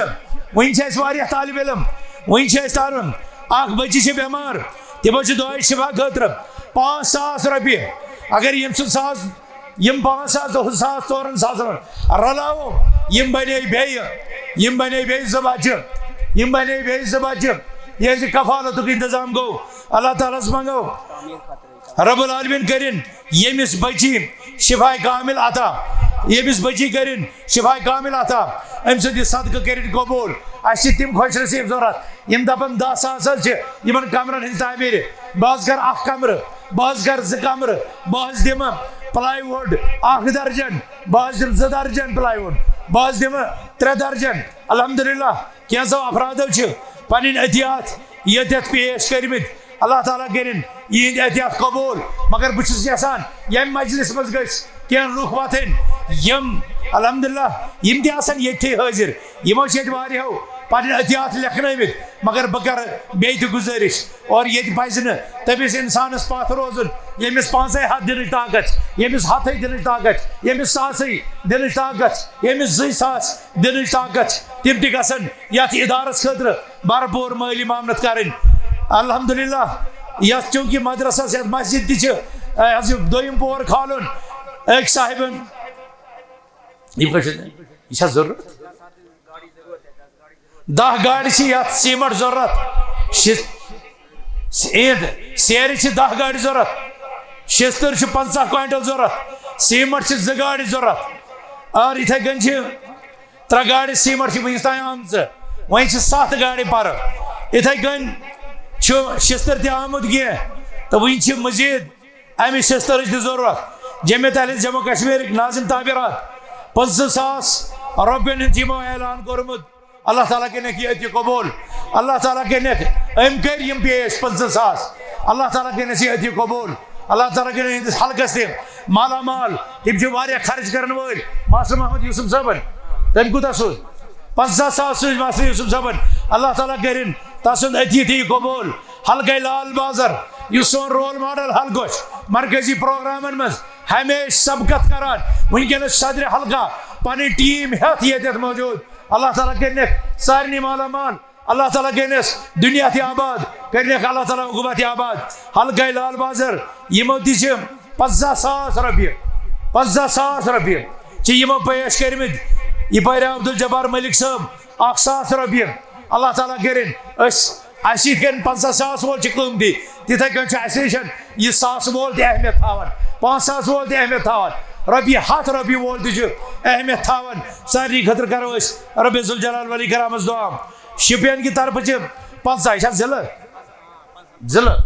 وٕنہِ چھِ اَسہِ واریاہ طالب علم، وٕنہِ چھِ اَسہِ طالب علم۔ اکھ بٔچی چھِ بٮ۪مار، تِمو چھِ دۄہے شفا خٲطرٕ پانٛژھ ساس رۄپیہِ۔ اگر یِم سُہ ساس، یِم پانٛژھ ساس تہٕ ہُہ ساس ژورن ساسن رلاوو، یِم بنے بیٚیہِ، یِم بنے بیٚیہِ زٕ بچہِ، یِم بنے بیٚیہِ زٕ بچہِ۔ ییٚلہِ زِ کفالتُک انتظام گوٚو، اللہ تعالیٰ ہس منٛگو، رب العالمین کٔرِن ییٚمِس بچی شفاء کامل عطا، ییٚمِس بچی کٔرِن شفاء کامل عطا، أمۍ سُنٛد یہِ صدقہٕ کٔرِن قبول۔ اَسہِ چھِ تِم خۄش نصیٖب ضوٚرتھ، یِم دَپَن، دَہ ساس حظ چھِ یِمَن کَمرَن ہٕنٛز تعمیٖرِ، بہٕ حظ کَرٕ اَکھ کَمرٕ، بہٕ حظ کَرٕ زٕ کَمرٕ، بہٕ حظ دِمہٕ پلاے وُڈ اَکھ درجن، بہٕ حظ دِمہٕ زٕ درجن پلاے وُڈ، بہٕ حظ دِمہٕ ترٛےٚ درجن۔ الحمدللہ، کینٛژھو افرادو چھِ پنٕنۍ عطیات ییٚتٮ۪تھ پیش کٔرمٕتۍ۔ اللہ تعالیٰ کٔرِن یِہِنٛدۍ عطیات قبوٗل۔ مگر بہٕ چھُس یژھان، ییٚمہِ مجلس منٛز گٔژھۍ کینٛہہ لُکھ وۄتھٕنۍ، یِم الحمدللہ یِم تہِ آسن ییٚتھی حٲضِر۔ یِمو چھِ ییٚتہِ واریاہو پنٕنۍ عطیات لیکھنٲوِتھ، مگر بہٕ کرٕ بیٚیہِ تہِ گُزٲرِش، اور ییٚتہِ پزِ نہٕ تٔمِس انسانس پتھ روزُن، ییٚمِس پانٛژے ہتھ دِنٕچ طاقت، ییٚمِس ہتھے دِنٕچ طاقت، ییٚمِس ساسٕے دِنٕچ طاقت، ییٚمِس زٕے ساس دِنٕچ طاقت۔ تِم تہِ گژھن یتھ ادارس خٲطرٕ بھرپور مٲلی معاونت کرٕنۍ۔ الحمدللہ، یتھ چونکہ مدرسس، یتھ مسجد تہِ چھِ، اے، حظ، یہِ دوٚیِم پور کھالُن أکۍ صاحبن۔ یہِ کۄس چھِ؟ یہِ چھا ضروٗرت؟ دَہ گاڑِ چھِ یَتھ سیٖمَٹھ ضروٗرت۔ شِ-، اینٹ، سیرِ چھِ دَہ گاڑِ ضروٗرت۔ شِستٕر چھِ پنٛژاہ کوینٹل ضروٗرت۔ سیٖمَٹھ چھِ زٕ گاڑِ ضروٗرت۔ اور یِتھَے کٔنۍ چھِ ترٛےٚ گاڑِ سیٖمَٹھ چھِ وٕنِس تام آمژٕ۔ وۄنۍ چھِ سَتھ گاڑِ پَرٕ۔ یِتھَے کٔنۍ چھُ شِستٕر تہِ آمُت کینٛہہ، تہٕ وٕنہِ چھِ مٔزیٖد اَمہِ شِستٕرٕچ تہِ ضروٗرت۔ جمعیت اہل جموں کشمیرٕکۍ ناظم تعبیرات، پٕنٛژٕہ ساس رۄپیَن ہُنٛد چھُ یِمو اعلان کوٚرمُت۔ اللہ تعالیٰ کٔرِنَکھ یہِ عطیہِ قبوٗل۔ اللہ تعالیٰ کٔرِنَکھ، أمۍ کٔرۍ یِم پیش پٕنٛژٕہ ساس۔ اللہ تعالیٰ کٔرِنَس یہِ عطیہِ قبوٗل۔ اللہ تعالیٰ کٔرِنَس یِہِنٛدِس حلقَس تہِ مالا مال۔ تِم چھِ واریاہ خرٕچ کَرَن وٲلۍ۔ ماسٹر محمد یوسف صٲبَن، تٔمۍ کوٗتاہ سوٗز؟ پنٛژاہ ساس سوٗز ماسٹر یوسف صٲبَن۔ اللہ تعالیٰ کٔرِنۍ تَسُنٛد عطیہِ تہِ یہِ قبوٗل۔ حلقے لال بازر، یُس سون رول ماڈل حلقہٕ چھُ، مرکزی پروگرامن منٛز ہمیشہِ سبقت کران، وٕنکیٚنس صدرِ حلقہ پنٕنۍ ٹیٖم ہٮ۪تھ ییٚتٮ۪تھ موجود۔ اللہ تعالیٰ کٔرِنَکھ سارنٕے مالا مال، اللہ تعالیٰ کٔرِنَس دُنیا تہِ آباد، کٔرِنَکھ اللہ تعالیٰ عقوبہ تہِ آباد۔ حلقے لال بازر، یِمو تہِ چھِ پنٛژاہ ساس رۄپیہِ، پنٛژاہ ساس رۄپیہِ چھِ یِمو پیش کٔرمٕتۍ۔ یہِ پٲرۍ عبدالجبار ملک صٲب، اکھ ساس رۄپیہِ۔ اللہ تعالیٰ کٔرِنۍ أسۍ، اَسہِ یِتھ کٔنۍ پنٛژاہ ساس وول چھُ قۭمتی، تِتھَے کٔنۍ چھُ اَسہِ نِش یہِ ساس وول تہِ اہمیت تھاوان، پانٛژھ ساس وول تہِ اہمیت تھاوان، رۄپیہِ ہَتھ رۄپیہِ وول تہِ چھُ اہمیت تھاوان۔ سارنٕے خٲطرٕ کرو أسۍ رۄبِ ذوالجلال ولی کرامس دعا۔ شُپین کہِ طرفہٕ چھِ پنٛژاہ، یہِ چھا ضلعہٕ؟ ضلعہٕ۔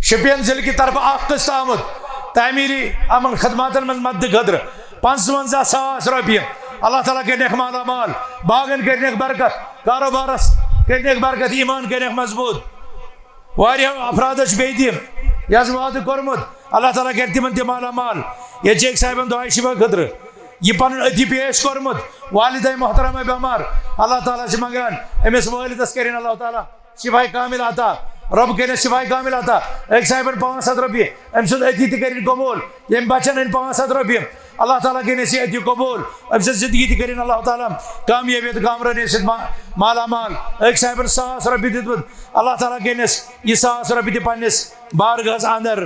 شُپین ضلعہٕ کہِ طرفہٕ اکھ قٕسط آمُت تعمیٖری یِمن خدماتن منٛز مدد خٲطرٕ پنٛژونٛزاہ ساس رۄپیہِ۔ اللہ تعالیٰ کٔرِنَکھ مالا مال، باغن کٔرِنَکھ برکت، کاروبارس کٔرِنَکھ برکت، ایمان کٔرِنَکھ مضبوٗط۔ واریاہو افرادو چھُ بیٚیہِ تہِ یہِ حظ وعدٕ کوٚرمُت، اللہ تعالیٰ کَرِ تِمن تہِ مالا مال۔ ییٚتہِ چھِ أکۍ صاحبن دُعاے شِفا خٲطرٕ یہِ پنُن عطیہِ پیش کوٚرمُت، والدہ محترمہ بٮ۪مار، اللہ تعالیٰ چھِ منٛگان أمِس والدس کٔرِنۍ اللہ تعالیٰ شِفاے کامِل عطا، رۄب کٔرِنَس شِفاے کامِل عطا۔ أکۍ صاحبن پانٛژھ ہَتھ رۄپیہِ، أمۍ سُنٛد عطیہِ تہِ کٔرِنۍ قبوٗل، ییٚمۍ بچن أنۍ پانٛژھ ہَتھ رۄپیہِ، اللہ تعالیٰ کٔرِنَس یہِ عطیہِ قبوٗل، أمۍ سٕنٛز زندگی تہِ کٔرِنۍ اللہ تعالیٰ کامیٲبی تہٕ کامرٲنی سۭتۍ ما-، مالا مال۔ أکۍ صاحبن ساس رۄپیہِ دیُتمُت، اللہ تعالیٰ کٔرِنَس یہِ ساس رۄپیہِ تہِ پننِس بارگاہس اندر۔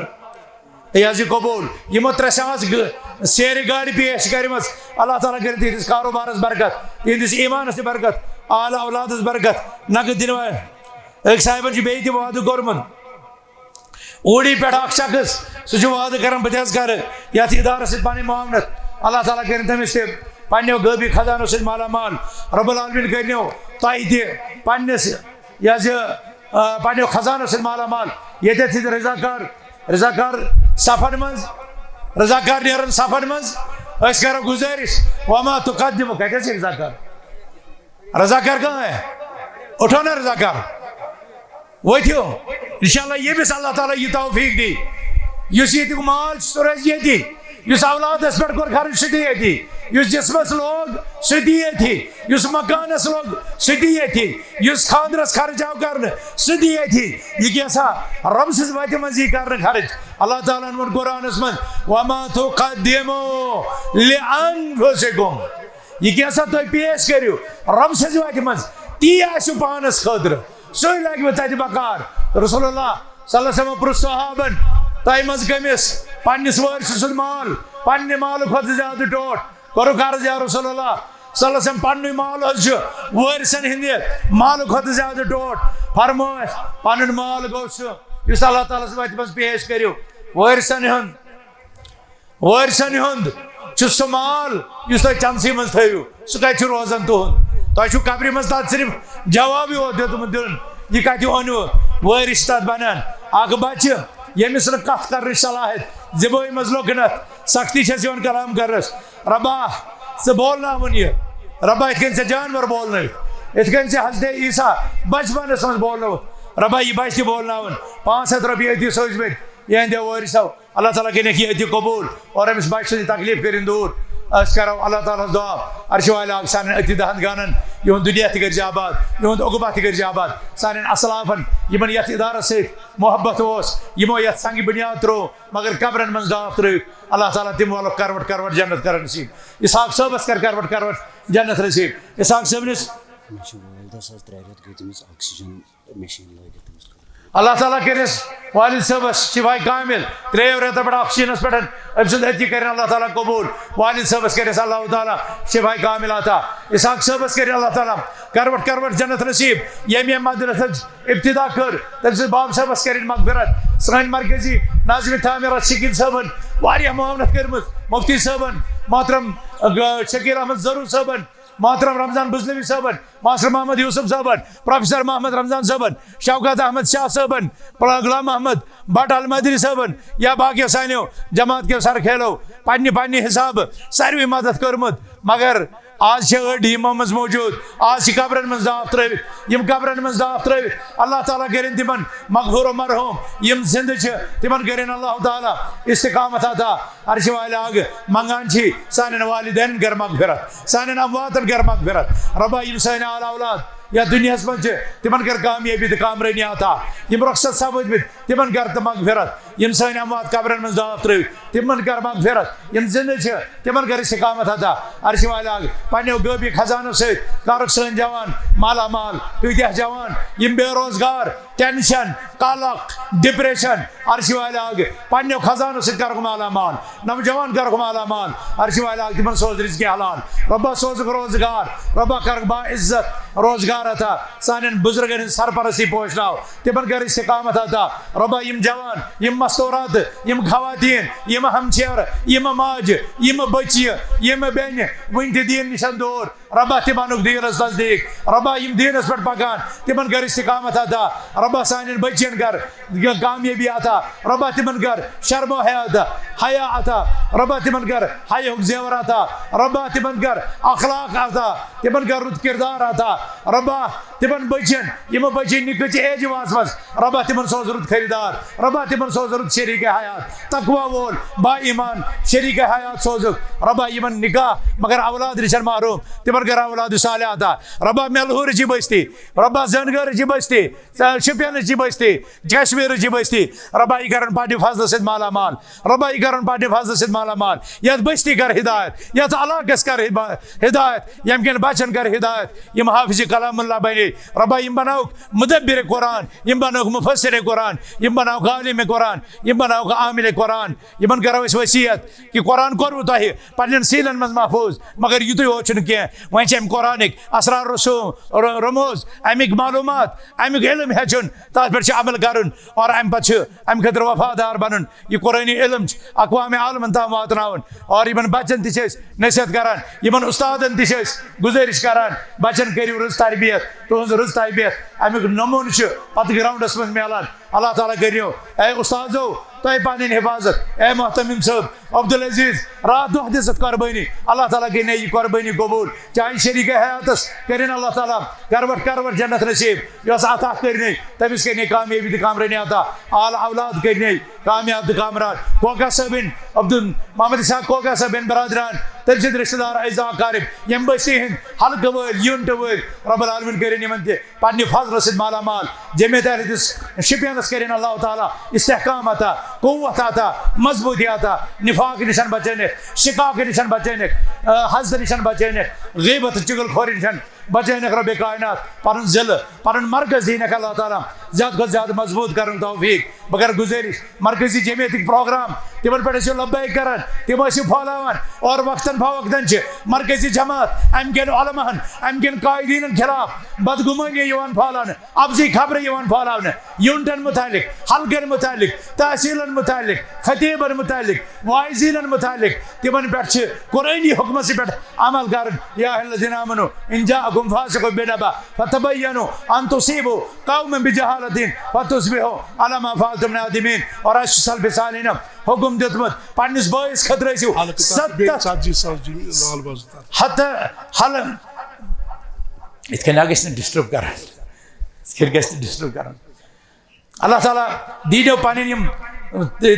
یہِ حظ یہِ قبوٗل۔ یِمو ترٛےٚ ساس گ-، سیرِ گاڑِ پیش کَرِمَژ۔ اللہ تعالیٰ کٔرِنۍ تِہنٛدِس کاروبارس برکت، تِہنٛدِس ایٖمانس تہِ برکت، اعلیٰ اولادس برکت۔ نقد دِنہٕ وٲلۍ أکۍ صاحبن چھُ بیٚیہِ تہِ وعدٕ کوٚرمُت۔ اوٗڑی پٮ۪ٹھ اکھ شخص، سُہ چھُ وعدٕ کران، بہٕ تہِ حظ کرٕ یتھ ادارس سۭتۍ پنٕنۍ معاونت۔ اللہ تعالیٰ کٔرِنۍ تٔمِس تہِ پننیو غٲبی خزانو سۭتۍ مالا مال۔ رب العالمین کٔرِنو تۄہہِ تہِ پننِس، یہِ حظ یہِ، آ، پننیو خزانو سۭتۍ مالا مال۔ ییٚتٮ۪تھ چھِ رضاکار، رضاکار صفن منٛز، رضاکار نیرن صفن منٛز۔ أسۍ کرو گُزٲرِش، وما تقدموا، کتہِ حظ چھِ رضاکار؟ رضاکار کہاں ہے؟ اٹھو نا رضاکار، ؤتھِو۔ انشاءاللہ ییٚمِس اللہ تعالیٰ یہِ توفیق دی، یُس ییٚتیُک مال چھُ، سُہ روزِ ییٚتی۔ یُس اولادس پٮ۪ٹھ کوٚر خرٕچ، سُہ تہِ ییٚتی۔ یُس جسمس لوگ، سُہ تہِ ییٚتی۔ یُس مکانس لوگ، سُہ تہِ ییٚتی۔ یُس خاندرس خرٕچ آو کرنہٕ، سُہ تہِ ییٚتی۔ یہِ کیٛاہ سا رۄب سٕنٛز وتہِ منٛز یی کرنہٕ خرٕچ؟ اللہ تعالیٰ ہن ووٚن قرآنس منٛز، وما تقدموا لانفسکم۔ یہِ کیٛاہ سا تُہۍ پیش کٔرِو رۄب سٕنٛزِ وتہِ منٛز، تی آسِوٕ پانس خٲطرٕ، سُے لگوٕ تتہِ بکار۔ رسول اللہ صلی اللہ علیہ وسلم پرُژھ صحابن، تۄہہِ منٛز کٔمِس پننِس وٲرثہٕ سُنٛد مال پننہِ مالہٕ کھۄتہٕ زیادٕ ٹوٹھ؟ کوٚرُکھ عرض، یا رسول اللہ صلی اللہ علیہ وسلم، پننُے مال حظ چھُ وٲرثن ہٕنٛدِ مالہٕ کھۄتہٕ زیادٕ ٹوٹھ۔ فرموو اَسہِ، پنُن مال گوٚو سُہ یُس اللہ تعالیٰ ہس وتہِ منٛز پیش کٔرِو۔ وٲرثن ہُنٛد وٲرثن ہُنٛد چھُ سُہ مال یُس تُہۍ چندسٕے منٛز تھٲوِو، سُہ کتہِ چھُ روزان تُہُنٛد؟ تۄہہِ چھُو قبرِ منٛز تتھ صرف جوابٕے یوت دیُتمُت دیُن، یہِ کتہِ اوٚنوٕ؟ وٲرِث چھِ تتھ بنان۔ اکھ بچہِ ییٚمِس نہٕ کتھ کرنٕچ صلاحیت، زِبٲنۍ منٛز لوٚکنتھ سختی چھس یِوان کلام کرنس، ربا، ژٕ بولناوُن یہِ، ربا، یِتھ کٔنۍ ژےٚ جانور بولنٲوِتھ، یِتھ کٔنۍ ژےٚ حضرت عیسیٰ بچپنس منٛز بولنووُتھ، ربا، یہِ بچہِ تہِ بولناوُن۔ پانٛژھ ہتھ رۄپیہِ أتی سوٗزمٕتۍ یِہنٛدیو وٲرثو۔ اللہ تعالیٰ کٔرِنَکھ یہِ عطیہِ قبوٗل اور أمِس بچہٕ سٕنٛز یہِ تکلیٖف کٔرِن دوٗر۔ أسۍ کرو اللہ تعالیٰ ہس دعا، عرشہِ والہِ آگ سانٮ۪ن أتی دہن گانن، یِہُنٛد دُنیا تہِ کٔرۍ زِ آباد، یِہُنٛد عقوبہ تہِ کٔرۍ زِ آباد، سانٮ۪ن اسلافن، یِمن یتھ ادارس سۭتۍ محبت اوس، یِمو یتھ سنگہِ بنیاد ترٛوو، مگر قبرن منٛز داغ ترٛٲوِتھ، اللہ تعالیٰ تِم والُکھ کروٹ کروٹ جنت کرن نصیب۔ اسحاق صٲبس کر کروٹ کروٹ جنت نصیب۔ اسحاق صٲبنِس مےٚ چھِ والدس حظ ترٛےٚ رٮ۪تھ گٔے تٔمِس آکسیجن مِشیٖن لٲگِتھ تٔمِس خٲطرٕ۔ اللہ تعالیٰ کٔرِس والد صٲبس شفاء کامل، ترٛیٚیو رٮ۪تو پٮ۪ٹھ آکسیجنس پٮ۪ٹھ، أمۍ سُنٛد أتی کٔرِن اللہ تعالیٰ قبوٗل۔ والد صٲبس کٔرِس اللہ تعالیٰ شفاء کامل عطا۔ اسحاق صٲبس کٔرِن اللہ تعالیٰ کروٹ کروٹ جنت نصیب۔ ییٚمۍ ییٚمۍ مدرسٕچ ابتدا کٔر، تٔمۍ سٕنٛدِ باب صٲبس کٔرِن مغفرت۔ سٲنۍ مرکزی ناظم تعمیرات شکیل صٲبن واریاہ معاونت کٔرمٕژ، مفتی صٲبن، محترم، آ، شکیل احمد ضروٗر صٲبن، محترم رمضان بزنوی صٲبن، ماسٹر محمد یوسف صٲبن، پروفیسر محمد رمضان صٲبن، شوکت احمد شاہ صٲبن، غلام محمد بٹ المدری صٲبن یا باقیو سانیو جماعت کیو سرخیلو پننہِ پننہِ حسابہٕ ساروٕے مدد کٔرمٕژ، مگر آز چھِ أڑۍ یِمو منٛز موجود، آز چھِ قبرن منٛز داغ ترٲوِتھ۔ یِم قبرن منٛز داغ ترٲوِتھ، اللہ تعالیٰ کٔرِن تِمن مغفور و مرحوم۔ یِم زندٕ چھِ، تِمن کٔرِن اللہ تعالیٰ استقامت عطا۔ عرشہِ والہِ آگ منگان چھِ سانٮ۪ن والدینن کر مغفرت، سانٮ۪ن امواتن کر مغفرت۔ رۄبا، یِم سٲنۍ آل اولاد یتھ دُنیاہس منٛز چھِ، تِمن کر کامیٲبی تہٕ کامرٲنی عطا۔ یِم رۄخصت سپٕدمٕتۍ، تِمن کر تہٕ مغفرت۔ یِم سٲنۍ اموات قبرن منٛز داغ ترٲوِتھ، تِمن کر مغفرت۔ یِم زندٕ چھِ، تِمن کر استقامت عطا۔ عرشہِ والہِ آگ پننیو غٲبی خزانو سۭتۍ کرُکھ سٲنۍ جوان مالا مال۔ کۭتیاہ جوان یِم بے روزگار، ٹینشن، قلق، ڈپریشن، عرشہِ والہِ آگ پننیو خزانو سۭتۍ کرُکھ مالا مال۔ نوجوان کرُکھ مالا مال، عرشہِ والہِ آگ تِمن سوز رزقِ حلال۔ رۄبا، سوزُکھ روزگار، رۄبا کرُکھ با عزت روزگار عطا۔ سانٮ۪ن بزرگن ہٕنٛز سرپرستی پوشناو، تِمن کر استقامت عطا۔ رۄبا، یِم جوان، یِم مستورات، یِم خواتین، یِم ہمشیرٕ، یِم ماجہِ، یِم بچیہِ، یِم بیٚنہِ، وُنہِ تہِ دیٖن نِشن دوٗر، رۄبا، تِم انُکھ دیٖنس نزدیٖک۔ رۄبا، یِم دیٖنس پٮ۪ٹھ پکان، تِمن کر استقامت عطا۔ رۄبا، سانٮ۪ن بچین کر کامیٲبی عطا۔ رۄبا، تِمن کر شرم و حیا عطا، حیا عطا۔ رۄبا، تِمن کر حیاہُک زیور عطا۔ رۄبا، تِمن کر اخلاق عطا، تِمن کر رُت کردار عطا۔ رۄبا، تِمن بچین، یِم بچی نِکہٕ چہِ ایجہِ وٲژمٕژ، رۄبا، تِمن سوز رُت خریدار۔ رۄبا، تِمن سوز رُت شریٖک حیات، تقوی وول، با ایمان شریٖک حیات سوزُکھ۔ رۄبا، یِمن نکاح مگر اولاد نِشن محروم، تِمن کر اولاد صالح عطا۔ رۄبا، مٮ۪لہورٕچ یہِ بستی، رۄبا، زٲنگٲرٕچ یہِ بستی، شُپینٕچ یہِ بستی، کشمیرٕچ یہِ بستی، رۄبا، یہِ کرن پننہِ فضلہٕ سۭتۍ مالا مال۔ رۄبا، یہِ کرن پننہِ فضلہٕ سۭتۍ مالا مال۔ یتھ بستی کر ہدایت، یتھ علاقس کر ہبا-، ہدایت، ییٚمہِ کِنۍ بچن کر ہدایت، یِم حافظ کلام اللہ بنے۔ رۄبا، یِم بناوکھ مدبر قرآن، یِم بناوکھ مفسر قرآن، یِم بناوکھ عالم قرآن، یِم بناوکھ عامل قرآن۔ یِمن کرو أسۍ وصیت کہ قرآن کوٚروٕ تۄہہِ پننٮ۪ن سیٖلن منٛز محفوظ، مگر یُتُے یوت چھُنہٕ کینٛہہ، وۄنۍ چھِ امہِ قرآنٕکۍ اسرار رسوم، ر-، رموز، امیُک معلومات، امیُک علم ہیٚچھُن، تتھ پٮ۪ٹھ چھُ عمل کرُن اور امہِ پتہٕ چھُ امہِ خٲطرٕ وفادار بنُن۔ یہِ قرآنی علم چھُ اقوام عالمن تام واتناوُن اور یِمن بچن تہِ چھِ أسۍ نصیحت کران، یِمن استادن تہِ چھِ أسۍ گُزٲرِش کران، بچن کٔرِو رٕژ تربیت، تُہنٛز رٕژ تربیت، امیُک نمونہٕ چھُ پتہٕ گراؤنڈس منٛز میلان۔ اللہ تعالیٰ کٔرِو، اے استادو، تۄہہِ پنٕنۍ حفاظت، اے محتمم صٲب، عبدالعزیز، راتھ دۄہ دِژٕتھ قربٲنی، اللہ تعالیٰ کٔرِنۍ یہِ قربٲنی قبوٗل، چانہِ شریٖک حیاتس کٔرِنۍ اللہ تعالیٰ کروٹ کروٹ جنت نصیٖب، یۄس عطا کٔرِنۍ، تٔمِس کٔرِنۍ کامیٲبی تہٕ کامرٲنی عطا، آل اولاد کٔرِنۍ کامیاب تہٕ کامران۔ کوکا صٲبٕنۍ، عبدال محمد اسحاق کوکا صٲبٕنۍ برادران، تٔمۍ سٕنٛدۍ رشتہٕ دار، اعزا اقارب، یِم بستی ہٕنٛدۍ حلقہٕ وٲلۍ، یوٗنٹہٕ وٲلۍ، رب العالمین کٔرِنۍ یِمن تہِ پننہِ فضلہٕ سۭتۍ مالا مال۔ جمعیت اہل حدیث شپینس کٔرِن اللہ تعالیٰ استحکام عطا، قوت عطا، مضبوٗطی عطا، نفاق نِشن بچٲنِکھ، شقاق نِشن بچٲنِکھ، آ، حسد نِشن بچٲنِکھ، غیبت تہٕ چُغل خوری نِشن بچٲنِکھ رب کائنات۔ پنُن ضلعہٕ، پنُن مرکز دِینَکھ اللہ تعالیٰ زیادٕ کھۄتہٕ زیادٕ مضبوٗط کرنُک توفیق۔ بہٕ کرٕ گُزٲرِش، مرکزی جمعیتٕکۍ پروگرام، تِمن پٮ۪ٹھ ٲسِو لبیک کران، تِم ٲسِو پھٲلاوان، اور وقتاً فوقتاً چھِ مرکزی جماعت امہِ کٮ۪ن علماہن، امہِ کٮ۪ن قائدیٖنن خلاف بدگمٲنی یِوان پھٲلاونہٕ، اپزی خبرٕ یِوان پھٲلاونہٕ، یوٗنٹن متعلق، حلقن متعلق، تحصیلن متعلق، خطیبن متعلق، واعظیٖنن متعلق، تِمن پٮ۪ٹھ چھِ قرآنی حکمس پٮ۪ٹھ عمل کرُن۔ یا ایھا الذین آمنوا ان جاءکم فاسق بنبأ فتبینوا ان تصیبوا قوما بجہالة فتصبحوا علی ما فعلتم نادمین۔ اور اَسہِ چھُ سلف صالحین حکم دیُتمُت، پننِس بٲیِس خٲطرٕ ٲسِو حلقہٕ تَتھ بیٚیہِ ستتھ ژتجی ساس جی لال بازٕ تَتھ۔ ہتہٕ حل-، یِتھ کٔنۍ گژھِ نہٕ ڈسٹرب کران، یِتھ کٔنۍ گژھِ نہٕ ڈسٹرب کران۔ اللہ تعالیٰ دیٖنو پنٕنۍ یِم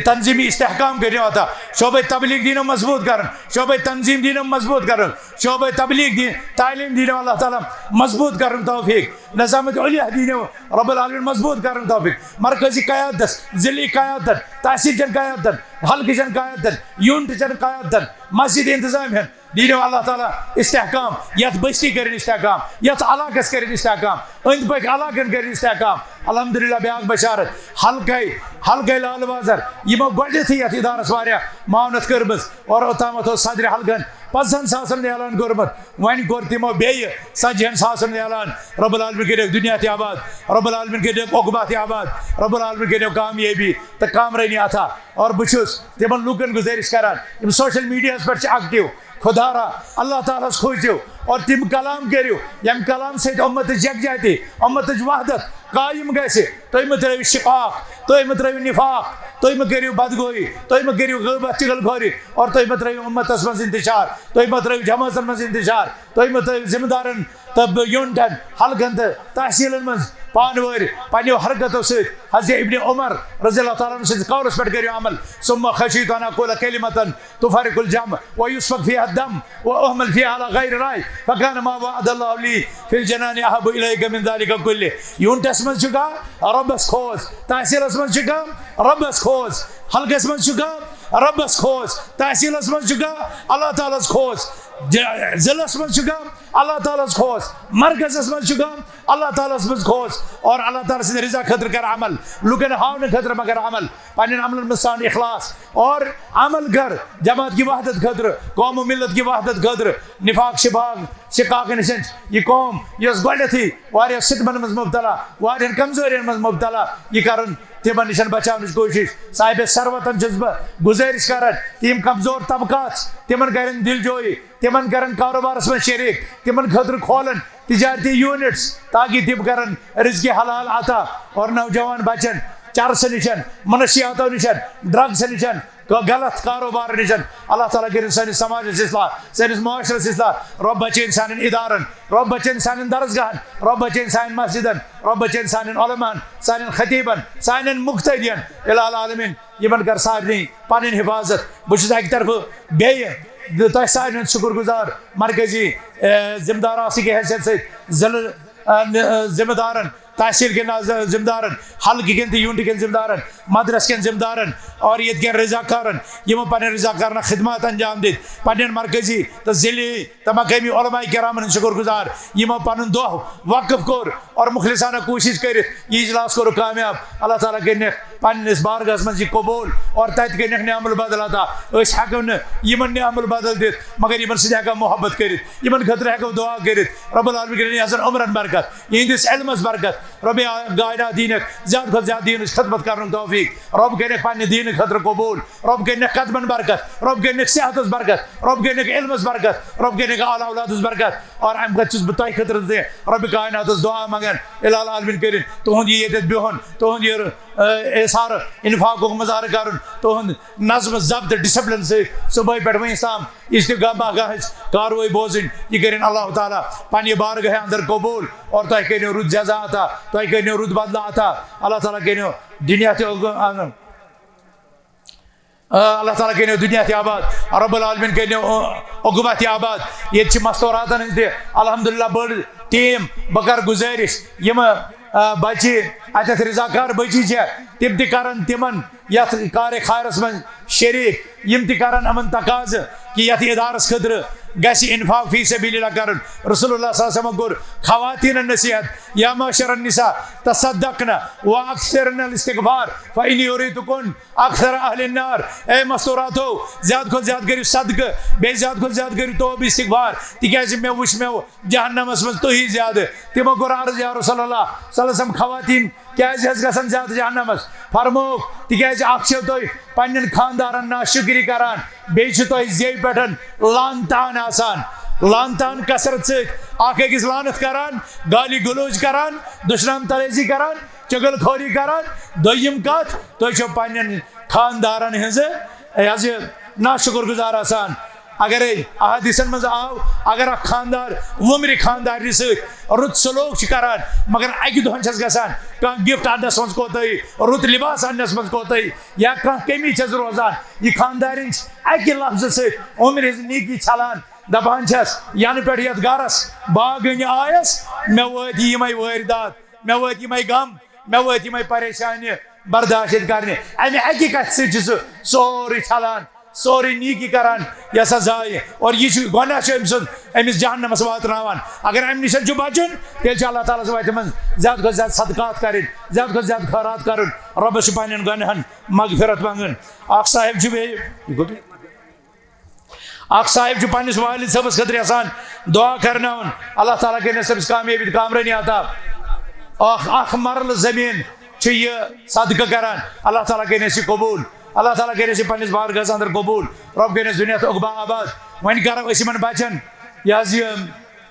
تنظیمی استحکام کٔرِو عطا۔ شعبہ تبلیغ دینو مضبوط کرن، شعبہ تنظیم دینو مضبوط کرن، شعبہ تبلیغ دین تعلیم دینو اللہ تعالیٰ مضبوط کرن توفیق۔ نظامت علیہ دینو رب العالمین مضبوط کرن توفیق۔ مرکزی قیادتس، ضلعی قیادتن، تحصیل چن قیادتن، حلقہٕ چن قیادتن، یونٹ چن قیادتن، مسجد انتظام ہن دینو اللہ تعالیٰ استحکام، یتھ بستی کٔرِن استحکام، یتھ علاقس کٔرِن استحکام، أنٛدۍ پٔکۍ علاقن کٔرِن استحکام۔ الحمدللہ، بیاکھ بشارت، حلقے، حلقے لال بازر، یِمو گۄڈنیتھٕے یتھ ادارس واریاہ معاونت کٔرمٕژ اور اوٚتامتھ اوس صدرِ حلقن پنٛژہن ساسن اعلان کوٚرمُت، وۄنۍ کوٚر تِمو بیٚیہِ ژتجی ہن ساسن اعلان۔ رب العالمین کٔرِکھ دُنیا تہِ آباد، رب العالمین کٔرِکھ عقبہ تہِ آباد، رب العالمین کٔرِکھ کامیٲبی تہٕ کامرٲنی عطا۔ اور بہٕ چھُس تِمن لوٗکن گُزٲرِش کران، یِم سوشل میڈیاہس پٮ۪ٹھ چھِ ایکٹیو، خدا را، اللہ تعالیٰ ہس کھوژِو اور تِم کلام کٔرِو، ییٚمہِ کلام سۭتۍ اُمتٕچ یکجہتی، اُمتٕچ وحدت قٲیِم گژھِ۔ تُہۍ مہٕ ترٲیِو شقاق، تُہۍ مہٕ ترٲیِو نفاق، تُہۍ مہٕ کٔرِو بدگویی، تُہۍ مہٕ کٔرِو غیبت، چغل خوری، اور تُہۍ مہٕ ترٲیِو اُمتس منٛز انتشار، تُہۍ مہٕ ترٲیِو جمٲژن منٛز انتشار، تُہۍ مہٕ ترٲیِو ذمہٕ دارن تہٕ یونٹن، حلقن تہٕ تحصیلن منٛز پانہٕ وٲرۍ پننیو حرکتو سۭتۍ حضرت ابن عمر رضی اللہ تعالیٰ عنہ سٕنٛدِس قولس پٮ۪ٹھ کٔرِو عمل۔ ثم خشیت ان اقول کلمة تفرق الجمع ويسفك فيها الدم واهمل فيها على غير راي فكان ما وعد الله لي في الجنان احب اليك من ذلك كله۔ یونٹس منٛز چھُ کانٛہہ، رۄبس کھوژ۔ تحصیلس منٛز چھُ کانٛہہ، رۄبس کھوژ۔ حلقس منٛز چھُ کانٛہہ، رۄبس کھوژ۔ تحصیلس منٛز چھُ کانٛہہ، اللہ تعالیٰ ہس کھوژ۔ ج-، ضلعس منٛز چھُ کانٛہہ، اللہ تعالیٰ ہس کھوژ۔ مرکزس منٛز چھُ کانٛہہ، اللہ تعالیٰ ہس منٛز کھوژ اور اللہ تعالیٰ سٕنٛدِ رضا خٲطرٕ کر عمل، لُکن ہاونہٕ خٲطرٕ مہ کر عمل، پننٮ۪ن عملن منٛز ژھانڈ اخلاص اور عمل کر جماعت کی وحدت خٲطرٕ، قوم و ملت کی وحدت خٲطرٕ۔ نفاق شفاق شقاق نِش یہِ قوم یۄس گۄڈنیتھٕے واریاہ ستمن منٛز مبتلا، واریاہن کمزورین منٛز مبتلا، یہِ کرُن تِمن نِش بچاونٕچ کوٗشش۔ صاحب ثروتن چھُس بہٕ گُزٲرِش کران، یِم کمزور طبقات، تِمن کرن دلجویی، تِمن کرن کاروبارس منٛز شریک، تِمن خٲطرٕ کھولن تجارتی یونٹس، تاکہ تِم کرن رزق حلال عطا اور نوجوان بچن چرسہٕ نِش، منشیاتو نِش، ڈرگس نِش، غلط کاروبار نِش۔ اللہ تعالیٰ کٔرِن سٲنِس سماجس اصلاح، سٲنِس معاشرس اصلاح۔ رۄب بچٲیِن سانٮ۪ن ادارن، رۄب بچٲیِن سانٮ۪ن درسگاہن، رۄب بچٲیِن سانٮ۪ن مسجدن، رۄب بچٲیِن سانٮ۪ن علماہن، سانٮ۪ن خطیبن، سانٮ۪ن مقتدین۔ الہ العالمین یِمن کر سارنٕے پنٕنۍ حفاظت۔ بہٕ چھُس اکہِ طرفہٕ بیٚیہِ تۄہہِ سارنٕے ہُنٛد شُکر گُزار، مرکزی، اے، ذمہٕ دار آسنہٕ کہِ حیثیت سۭتۍ، ضلعہٕ، اے، ن-، ذمہٕ دارن، تحصیل کٮ۪ن ذمہٕ دارن، حلقہٕ کٮ۪ن تہٕ یونٹہٕ کٮ۪ن ذمہٕ دارن، مدرسہٕ کٮ۪ن ذمہٕ دارن اور ییٚتہِ کٮ۪ن رضاکارن، یِمو پننٮ۪ن رضاکارانہ خدمات انجام دِتۍ، پننٮ۪ن مرکزی تہٕ ضلعی تہٕ مقٲمی علماء کرامن ہُنٛد شُکر گُزار، یِمو پنُن دۄہ وقف کوٚر اور مخلصانہ کوٗشِش کٔرِتھ یہِ اجلاس کوٚرُکھ کامیاب۔ اللہ تعالیٰ کٔرِنَکھ پننِس بارگاہس منٛز یہِ قبول اور تتہِ کٔرِنَکھ نعم البدل عطا۔ أسۍ ہٮ۪کو نہٕ یِمن نعم البدل دِتھ، مگر یِمن سۭتۍ ہٮ۪کو محبت کٔرِتھ، یِمن خٲطرٕ ہٮ۪کو دعا کٔرِتھ۔ رب العالمین کٔرِنۍ یِہنٛزن عمرن برکت، یِہنٛدِس علمس برکت۔ رب کائنات دِنَکھ زیادٕ کھۄتہٕ زیادٕ دیٖنٕچ خدمت کرنُک توفیق۔ رب کٔرِنَکھ پننہِ دیٖنہٕ خٲطرٕ قبول۔ رب کٔرِنَکھ قدمن برکت۔ رب کٔرِنَکھ صحتس برکت۔ رب کٔرِنَکھ علمس برکت۔ رب کٔرِنَکھ اعلیٰ اولادس برکت۔ اور امہِ پتہٕ چھُس بہٕ تۄہہِ خٲطرٕ تہِ رب کائناتس دعا منگان، الہ العالمین کٔرِنۍ تُہُنٛد یہِ ییٚتٮ۪تھ بِہُن، تُہُنٛد یہِ، اے، ایثار انفاقُک مظاہرٕ کرُن، تُہُنٛد نظم ضبط ڈسپلن سۭتۍ صبحٲے پٮ۪ٹھ وٕنیُس تام اجتماع گاہٕچ کاروٲیی بوزٕنۍ، یہِ کٔرِنۍ اللہ تعالیٰ پننہِ بارگاہہِ اندر قبول اور تۄہہِ کٔرِنو رُت جزا عطا، تۄہہِ کٔرِنو رُت بدلہٕ عطا۔ اللہ تعالیٰ کٔرِنو دُنیا تہِ، آ، اللہ تعالیٰ کٔرِنو دُنیا تہِ آباد، رب العالمین کٔرِنو، آ، عقوبہ تہِ آباد۔ ییٚتہِ چھِ مستوراتن ہٕنٛز تہِ الحمدللہ بٔڑ ٹیٖم۔ بہٕ کرٕ گُزٲرِش، یِم، آ، بچہِ اتٮ۪تھ رضاکار بچہِ چھےٚ، تِم تہِ کرن تِمن یتھ کارِ خیرس منٛز شریک، یِم تہِ کرن یِمن تقاضہٕ کہِ یتھ ادارس خٲطرٕ گژھِ انفاق فی سبیل اللہ کرُن۔ رسول اللہ صلی اللہ علیہ وسلم کوٚر خواتینن نصیحت، یا معاشر النساء تصدقن واکثرن الاستغفار فانی اریتکن اکثر اہل النار۔ اے مستوراتو، زیادٕ کھۄتہٕ زیادٕ کٔرِو صدقہٕ، بیٚیہِ زیادٕ کھۄتہٕ زیادٕ کٔرِو توبہٕ استغفار، تِکیازِ مےٚ وٕچھ مےٚ جہنمس منٛز تُہی زیادٕ۔ تِمو کوٚر عرض، یا رسول اللہ صلی اللہ علیہ وسلم، خواتین کیازِ حظ گژھن زیادٕ جہنمس؟ فرمووُکھ، تِکیازِ اکھ چھِو تُہۍ پننٮ۪ن خاندارن ناشُکری کران، بیٚیہِ چھِ تۄہہِ زیٚوِ پٮ۪ٹھ لعنتان آسان، لعنتان کثرت سۭتۍ، اکھ أکِس لعنت کران، گالی گلوچ کران، دُشنام ترٲزی کران، چغل خوری کران۔ دوٚیِم کتھ، تُہۍ چھِو پننٮ۪ن خاندارن ہٕنٛزٕ، یہِ حظ یہِ ناشُکر گُزار آسان۔ اگرے احادیثن منٛز آو، اگر اکھ خاندار وُمرِ خاندارنہِ سۭتۍ رُت سلوک چھُ کران، مگر اکہِ دۄہن چھس گژھان کانٛہہ گفٹ اننس منٛز کوتاہی، رُت لباس اننس منٛز کوتاہی، یا کانٛہہ کمی چھس روزان، یہِ خاندارِنۍ چھِ اکہِ لفظہٕ سۭتۍ عمرِ ہٕنٛز نیکی چھلان۔ دپان چھس، ینہٕ پٮ۪ٹھ یتھ گرس باغ أنۍ آیس، مےٚ وٲتۍ یِمے وٲرۍ دات، مےٚ وٲتۍ یِمے غم، مےٚ وٲتۍ یِمے پریشانہِ برداشت کرنہِ۔ امہِ اکہِ کتھِ سۭتۍ چھُ سُہ سورُے چھلان، سورُے نیکی کران، یۄس سا ضایع۔ اور یہِ چھُ گۄناہ چھُ أمۍ سُنٛد أمِس جہنمس واتناوان۔ اگر امہِ نِش چھُ بچُن، تیٚلہِ چھُ اللہ تعالیٰ ہس وتہِ منٛز زیادٕ کھۄتہٕ زیادٕ صدقات کرٕنۍ، زیادٕ کھۄتہٕ زیادٕ خٲرات کرُن۔ رۄبس چھُ پننٮ۪ن گۄناہن مغفرت منٛگٕنۍ۔ اکھ صاحب چھُ بیٚیہِ، یہِ گوٚو تۄہہِ؟ اکھ صاحب چھُ پننِس والد صٲبس خٲطرٕ یژھان دعا کرناوُن، اللہ تعالیٰ کٔرِنس تٔمِس کامیٲبی تہٕ کامرٲنی عطا۔ اکھ، اکھ مرلہٕ زٔمیٖن چھُ یہِ صدقہٕ کران، اللہ تعالیٰ کٔرِنس یہِ قبوٗل، اللہ تعالیٰ کٔرِنس یہِ پننِس بارگاہس اندر قبوٗل، رۄب کٔرِنس دُنیا تہٕ عقبہ آباد۔ وۄنۍ کرو أسۍ یِمن بچن یہِ حظ یہِ،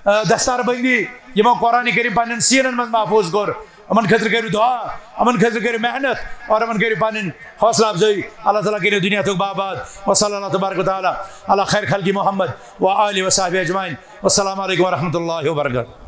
آ، دستار بندی، یِمو قرآن کریم پننٮ۪ن سیٖنن منٛز محفوٗظ کوٚر۔ یِمن خٲطرٕ کٔرِو دعا، یِمن خٲطرٕ کٔرِو محنت، اور یِمن کٔرِو پنٕنۍ حوصلہ افزٲیی۔ اللہ تعالیٰ کٔرِو دُنیا تہٕ عقبہ آباد۔ وصلی اللہ تبارک و تعالیٰ علی خیر خلقہ محمد و آلہ و صحبہ اجمعین۔ والسلام علیکم ورحمۃ اللہ وبرکاتہ۔